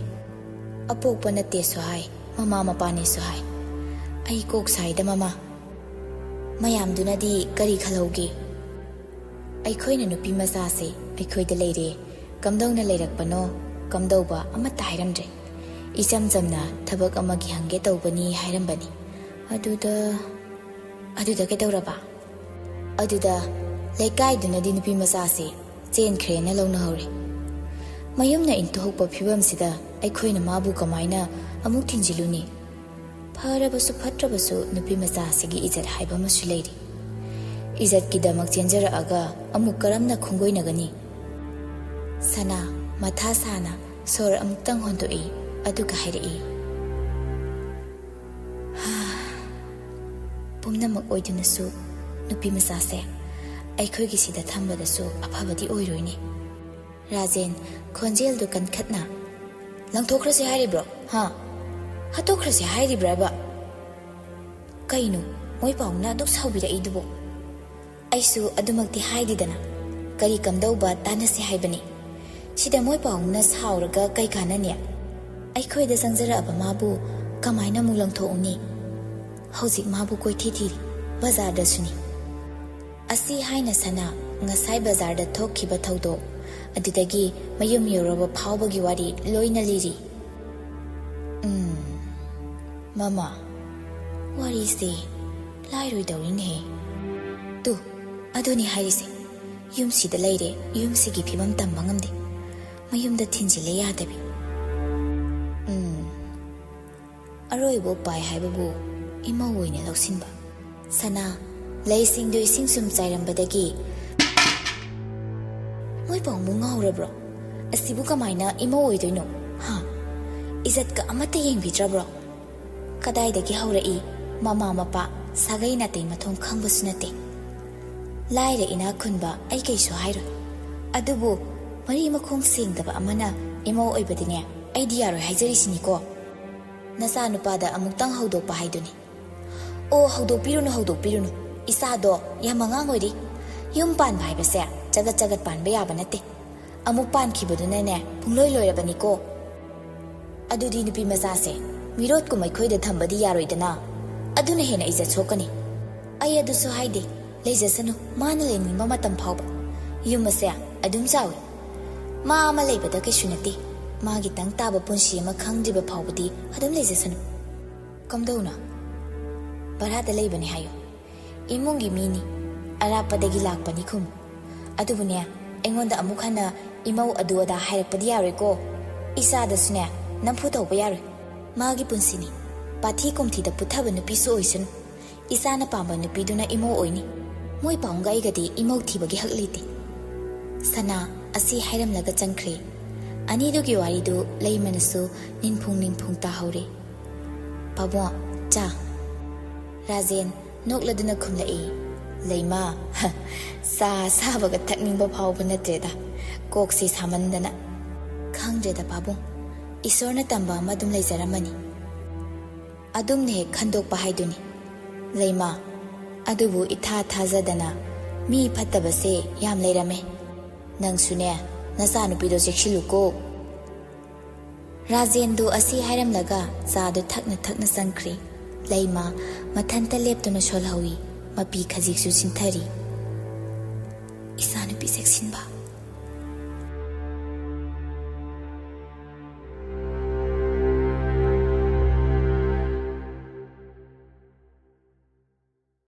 ꯑꯄꯣꯛꯄ ꯅꯠꯇꯦꯁꯨ ꯍꯥꯏ, ꯃꯃꯥ ꯃꯄꯥꯅꯦꯁꯨ ꯍꯥꯏ꯫ ꯑꯩ ꯀꯣꯛ ꯁꯥꯏꯗ ꯃꯃꯥ꯫ ꯃꯌꯥꯝꯗꯨꯅꯗꯤ ꯀꯔꯤ ꯈꯜꯍꯧꯒꯦ? ꯑꯩꯈꯣꯏꯅ ꯅꯨꯄꯤ ꯃꯆꯥꯁꯦ ꯑꯩꯈꯣꯏꯗ ꯂꯩꯔꯦ, ꯀꯝꯗꯧꯅ ꯂꯩꯔꯛꯄꯅꯣ, ꯀꯝꯗꯧꯕ ꯑꯃꯠꯇ ꯍꯥꯏꯔꯝꯗ꯭ꯔꯦ꯫ ꯏꯆꯝ ꯆꯝꯅ ꯊꯕꯛ ꯑꯃꯒꯤ ꯍꯪꯒꯦ ꯇꯧꯕꯅꯤ ꯍꯥꯏꯔꯝꯕꯅꯤ꯫ ꯑꯗꯨꯗ, ꯑꯗꯨꯗ ꯀꯩꯗꯧꯔꯕ?" "ꯑꯗꯨꯗ ꯂꯩꯀꯥꯏꯗꯨꯅꯗꯤ ꯅꯨꯄꯤ ꯃꯆꯥꯁꯦ ꯆꯦꯟꯈ꯭ꯔꯦꯅ ꯂꯧꯅꯍꯧꯔꯦ꯫ ꯃꯌꯨꯝꯅ ꯏꯟꯊꯣꯛꯄ ꯐꯤꯕꯝꯁꯤꯗ ꯑꯩꯈꯣꯏꯅ ꯃꯥꯕꯨ ꯀꯃꯥꯏꯅ ꯑꯃꯨꯛ ꯊꯤꯟꯖꯤꯜꯂꯨꯅꯤ? ꯐꯔꯕꯁꯨ ꯐꯠꯇ꯭ꯔꯕꯁꯨ ꯅꯨꯄꯤ ꯃꯆꯥꯁꯤꯒꯤ ꯏꯖꯠ ꯍꯥꯏꯕ ꯑꯃꯁꯨ ꯂꯩꯔꯤ꯫ ꯏꯖꯠꯀꯤꯗꯃꯛ ꯆꯦꯟꯖꯔꯛꯑꯒ ꯑꯃꯨꯛ ꯀꯔꯝꯅ ꯈꯣꯡꯒꯣꯏꯅꯒꯅꯤ?" ꯁꯅꯥ ꯃꯊꯥ ꯁꯥꯅ ꯁꯣꯔ ꯑꯃꯨꯛꯇꯪ ꯍꯣꯟꯗꯣꯛꯏ, ꯑꯗꯨꯒ ꯍꯥꯏꯔꯛꯏ, "ꯄꯨꯝꯅꯃꯛ ꯑꯣꯏꯗꯨꯅꯁꯨ ꯅꯨꯄꯤ ꯃꯆꯥꯁꯦ ꯑꯩꯈꯣꯏꯒꯤ ꯁꯤꯗ ꯊꯝꯕꯗꯁꯨ ꯑꯐꯕꯗꯤ ꯑꯣꯏꯔꯣꯏꯅꯦ"꯫ ꯔꯥꯖꯦꯟ ꯈꯣꯟꯖꯦꯜꯗꯨ ꯀꯟꯈꯠꯅ, "ꯂꯪꯊꯣꯛꯈ꯭ꯔꯁꯦ ꯍꯥꯏꯔꯤꯕ꯭ꯔꯣ? ꯍꯥ? ꯍꯥꯠꯇꯣꯛꯈ꯭ꯔꯁꯦ ꯍꯥꯏꯔꯤꯕ꯭ꯔꯕ? ꯀꯩꯅꯣ ꯃꯣꯏ ꯄꯥꯎꯅ ꯑꯗꯨꯛ ꯁꯥꯎꯕꯤꯔꯛꯏꯗꯨꯕꯣ? ꯑꯩꯁꯨ ꯑꯗꯨꯃꯛꯇꯤ ꯍꯥꯏꯗꯦꯗꯅ꯫ ꯀꯔꯤ ꯀꯝꯗꯧꯕ ꯇꯥꯟꯅꯁꯦ ꯍꯥꯏꯕꯅꯤ? ꯁꯤꯗ ꯃꯣꯏ ꯄꯥꯎꯅ ꯁꯥꯎꯔꯒ ꯀꯩ ꯀꯥꯟꯅꯅꯤ? ꯑꯩꯈꯣꯏꯗ ꯆꯪꯖꯔꯛꯑꯕ ꯃꯥꯕꯨ ꯀꯃꯥꯏꯅ ꯑꯃꯨꯛ ꯂꯪꯊꯣꯛꯎꯅꯤ? ꯍꯧꯖꯤꯛ ꯃꯥꯕꯨ ꯀꯣꯏꯊꯤ ꯊꯤꯔꯤ, ꯕꯖꯥꯔꯗꯁꯨꯅꯤ"꯫ ꯑꯁꯤ ꯍꯥꯏꯅ ꯁꯅꯥ ꯉꯁꯥꯏ ꯕꯖꯥꯔꯗ ꯊꯣꯛꯈꯤꯕ ꯊꯧꯗꯣꯛ ꯑꯗꯨꯗꯒꯤ ꯃꯌꯨꯝ ꯌꯧꯔꯕ ꯐꯥꯎꯕꯒꯤ ꯋꯥꯔꯤ ꯂꯣꯏꯅ ꯂꯤꯔꯤ꯫ ꯎꯝ, ꯃꯃꯥ, ꯋꯥꯔꯤꯁꯦ ꯂꯥꯏꯔꯣꯏꯗꯧꯔꯤꯅꯦꯍꯦ꯫ ꯇꯨ, ꯑꯗꯨꯅꯤ ꯍꯥꯏꯔꯤꯁꯦ꯫ ꯌꯨꯝꯁꯤꯗ ꯂꯩꯔꯦ, ꯌꯨꯝꯁꯤꯒꯤ ꯐꯤꯕꯝ ꯇꯝꯕ ꯉꯝꯗꯦ꯫ ꯃꯌꯨꯝꯗ ꯊꯤꯟꯖꯤꯜꯂꯦ ꯌꯥꯗꯕꯤ꯫ ꯎꯝ, ꯑꯔꯣꯏꯕ ꯎꯄꯥꯏ ꯍꯥꯏꯕꯕꯨ ꯏꯃꯧ ꯑꯣꯏꯅ ꯂꯧꯁꯤꯟꯕ꯫ ꯁꯅꯥ, ꯂꯩꯁꯤꯡꯗꯨ ꯏꯁꯤꯡ ꯁꯨꯝ ꯆꯥꯏꯔꯝꯕꯗꯒꯤ, "ꯃꯣꯏ ꯄꯥꯎꯃꯨ ꯉꯥꯎꯔꯕ꯭ꯔꯣ? ꯑꯁꯤꯕꯨ ꯀꯃꯥꯏꯅ ꯏꯃꯧ ꯑꯣꯏꯗꯣꯏꯅꯣ? ꯍꯥ? ꯏꯖꯠꯀ ꯑꯃꯠꯇ ꯌꯦꯡꯕꯤꯗ꯭ꯔꯕ꯭ꯔꯣ? ꯀꯗꯥꯏꯗꯒꯤ ꯍꯧꯔꯛꯏ ꯃꯃꯥ ꯃꯄꯥ, ꯁꯥꯒꯩ ꯅꯥꯇꯩ ꯃꯊꯣꯡ ꯈꯪꯕꯁꯨ ꯅꯠꯇꯦ꯫ ꯂꯥꯏꯔ ꯏꯅꯥꯛ ꯈꯨꯟꯕ ꯑꯩ ꯀꯩꯁꯨ ꯍꯥꯏꯔꯣꯏ꯫ ꯑꯗꯨꯕꯨ ꯃꯔꯤ ꯃꯈꯣꯡ ꯁꯦꯡꯗꯕ ꯑꯃꯅ ꯏꯃꯧ ꯑꯣꯏꯕꯗꯤꯅꯦ, ꯑꯩꯗꯤ ꯌꯥꯔꯣꯏ ꯍꯥꯏꯖꯔꯤꯁꯤꯅꯤꯀꯣ꯫ ꯅꯆꯥꯅꯨꯄꯥꯗ ꯑꯃꯨꯛꯇꯪ ꯍꯧꯗꯣꯛꯄ ꯍꯥꯏꯗꯨꯅꯤ꯫" "ꯑꯣ, ꯍꯧꯗꯣꯛꯄꯤꯔꯨꯅꯨ, ꯍꯧꯗꯣꯛꯄꯤꯔꯨꯅꯨ꯫ ꯏꯆꯥꯗꯣ ꯌꯥꯝ ꯑꯉꯥꯡ ꯑꯣꯏꯔꯤ꯫ ꯌꯨꯝ ꯄꯥꯟꯕ ꯍꯥꯏꯕꯁꯦ ꯆꯒꯠ ꯆꯒꯠ ꯄꯥꯟꯕ ꯌꯥꯕ ꯅꯠꯇꯦ꯫ ꯑꯃꯨꯛ ꯄꯥꯟꯈꯤꯕꯗꯨꯅꯅꯦ, ꯄꯨꯡꯂꯣꯏ ꯂꯣꯏꯔꯕꯅꯤꯀꯣ꯫ ꯑꯗꯨꯗꯤ ꯅꯨꯄꯤ ꯃꯆꯥꯁꯦ ꯃꯤꯔꯣꯠꯀꯨꯝ ꯑꯩꯈꯣꯏꯗ ꯊꯝꯕꯗꯤ ꯌꯥꯔꯣꯏꯗꯅ꯫ ꯑꯗꯨꯅ ꯍꯦꯟꯅ ꯏꯖꯠ ꯁꯣꯛꯀꯅꯤ꯫" "ꯑꯩ ꯑꯗꯨꯁꯨ ꯍꯥꯏꯗꯦ꯫ ꯂꯩꯖꯁꯅꯨ, ꯃꯥꯅ ꯂꯩꯅꯤꯡꯕ ꯃꯇꯝ ꯐꯥꯎꯕ꯫ ꯌꯨꯝ ꯑꯁꯦ ꯑꯗꯨꯝ ꯆꯥꯎꯏ꯫ ꯃꯥ ꯑꯃ ꯂꯩꯕꯗ ꯀꯩꯁꯨ ꯅꯠꯇꯦ꯫ ꯃꯥꯒꯤ ꯇꯪ ꯇꯥꯕ ꯄꯨꯟꯁꯤ ꯑꯃ ꯈꯪꯗ꯭ꯔꯤꯕ ꯐꯥꯎꯕꯗꯤ ꯑꯗꯨꯝ ꯂꯩꯖꯁꯅꯨ꯫" "ꯀꯝꯗꯧꯅ? ꯚꯔꯥꯗ ꯂꯩꯕꯅꯤ ꯍꯥꯏꯌꯨ꯫ ꯏꯃꯨꯡꯒꯤ ꯃꯤꯅꯤ, ꯑꯔꯥꯞꯄꯗꯒꯤ ꯂꯥꯛꯄꯅꯤ ꯈꯨꯝꯃꯨ꯫ ꯑꯗꯨꯕꯨꯅꯦ, ꯑꯩꯉꯣꯟꯗ ꯑꯃꯨꯛ ꯍꯟꯅ ꯏꯃꯧ ꯑꯗꯨ ꯑꯗꯥ ꯍꯥꯏꯔꯛꯄꯗꯤ ꯌꯥꯔꯣꯏꯀꯣ꯫ ꯏꯆꯥꯗꯁꯨꯅꯦ, ꯅꯝꯐꯨ ꯇꯧꯕ ꯌꯥꯔꯣꯏ꯫ ꯃꯥꯒꯤ ꯄꯨꯟꯁꯤꯅꯤ꯫ ꯄꯥꯊꯤ ꯀꯣꯝꯊꯤꯗ ꯄꯨꯊꯕ ꯅꯨꯄꯤꯁꯨ ꯑꯣꯏꯁꯅꯨ꯫ ꯏꯆꯥꯅ ꯄꯥꯝꯕ ꯅꯨꯄꯤꯗꯨꯅ ꯏꯃꯧ ꯑꯣꯏꯅꯤ꯫ ꯃꯣꯏ ꯄꯥꯎꯡꯒ ꯑꯩꯒꯗꯤ ꯏꯃꯧ ꯊꯤꯕꯒꯤ ꯍꯛ ꯂꯩꯇꯦ꯫" ꯁꯅꯥ ꯑꯁꯤ ꯍꯥꯏꯔꯝꯂꯒ ꯆꯪꯈ꯭ꯔꯦ꯫ ꯑꯅꯤꯗꯨꯒꯤ ꯋꯥꯔꯤꯗꯨ ꯂꯩꯃꯅꯁꯨ ꯅꯤꯡꯐꯨꯡ ꯅꯤꯡꯐꯨꯡ ꯇꯥꯍꯧꯔꯦ꯫ "ꯄꯥꯕꯨꯡ, ꯆꯥ꯫" ꯔꯥꯖꯦꯟ ꯅꯣꯛꯂꯗꯨꯅ ꯈꯨꯝꯂꯛꯏ꯫ "ꯂꯩꯃ, ꯆꯥ ꯑꯁꯥꯕꯒ ꯊꯛꯅꯤꯡꯕ ꯐꯥꯎꯕ ꯅꯠꯇ꯭ꯔꯦꯗ꯫ ꯀꯣꯛꯁꯤ ꯁꯥꯃꯟꯗꯅ꯫" "ꯈꯪꯗ꯭ꯔꯦꯗ ꯄꯥꯕꯨꯡ, ꯏꯁꯣꯔꯅ ꯇꯝꯕ ꯑꯃ ꯑꯗꯨꯝ ꯂꯩꯖꯔꯝꯃꯅꯤ꯫ ꯑꯗꯨꯝꯅ ꯍꯦꯛ ꯈꯟꯗꯣꯛꯄ ꯍꯥꯏꯗꯨꯅꯤ꯫ ꯂꯩꯃ, ꯑꯗꯨꯕꯨ ꯏꯊꯥ ꯊꯥꯖꯗꯅ ꯃꯤ ꯐꯠꯇꯕꯁꯦ ꯌꯥꯝ ꯂꯩꯔꯝꯃꯦ꯫ ꯅꯪꯁꯨꯅꯦ, ꯅꯆꯥꯅꯨꯄꯤꯗꯣ ꯆꯦꯛꯁꯤꯜꯂꯨꯀꯣ꯫" ꯔꯥꯖꯦꯟꯗꯨ ꯑꯁꯤ ꯍꯥꯏꯔꯝꯂꯒ ꯆꯥꯗꯨ ꯊꯛꯅ ꯊꯛꯅ ꯆꯪꯈ꯭ꯔꯦ꯫ ꯂꯩꯃ ꯃꯊꯟꯇ ꯂꯦꯞꯇꯨꯅ ꯁꯣꯜꯍꯧꯏ, ꯃꯄꯤ ꯈꯖꯤꯛꯁꯨ ꯆꯤꯟꯊꯔꯤ꯫ "ꯏꯆꯥꯅꯨꯄꯤ ꯆꯦꯛꯁꯤꯟꯕ,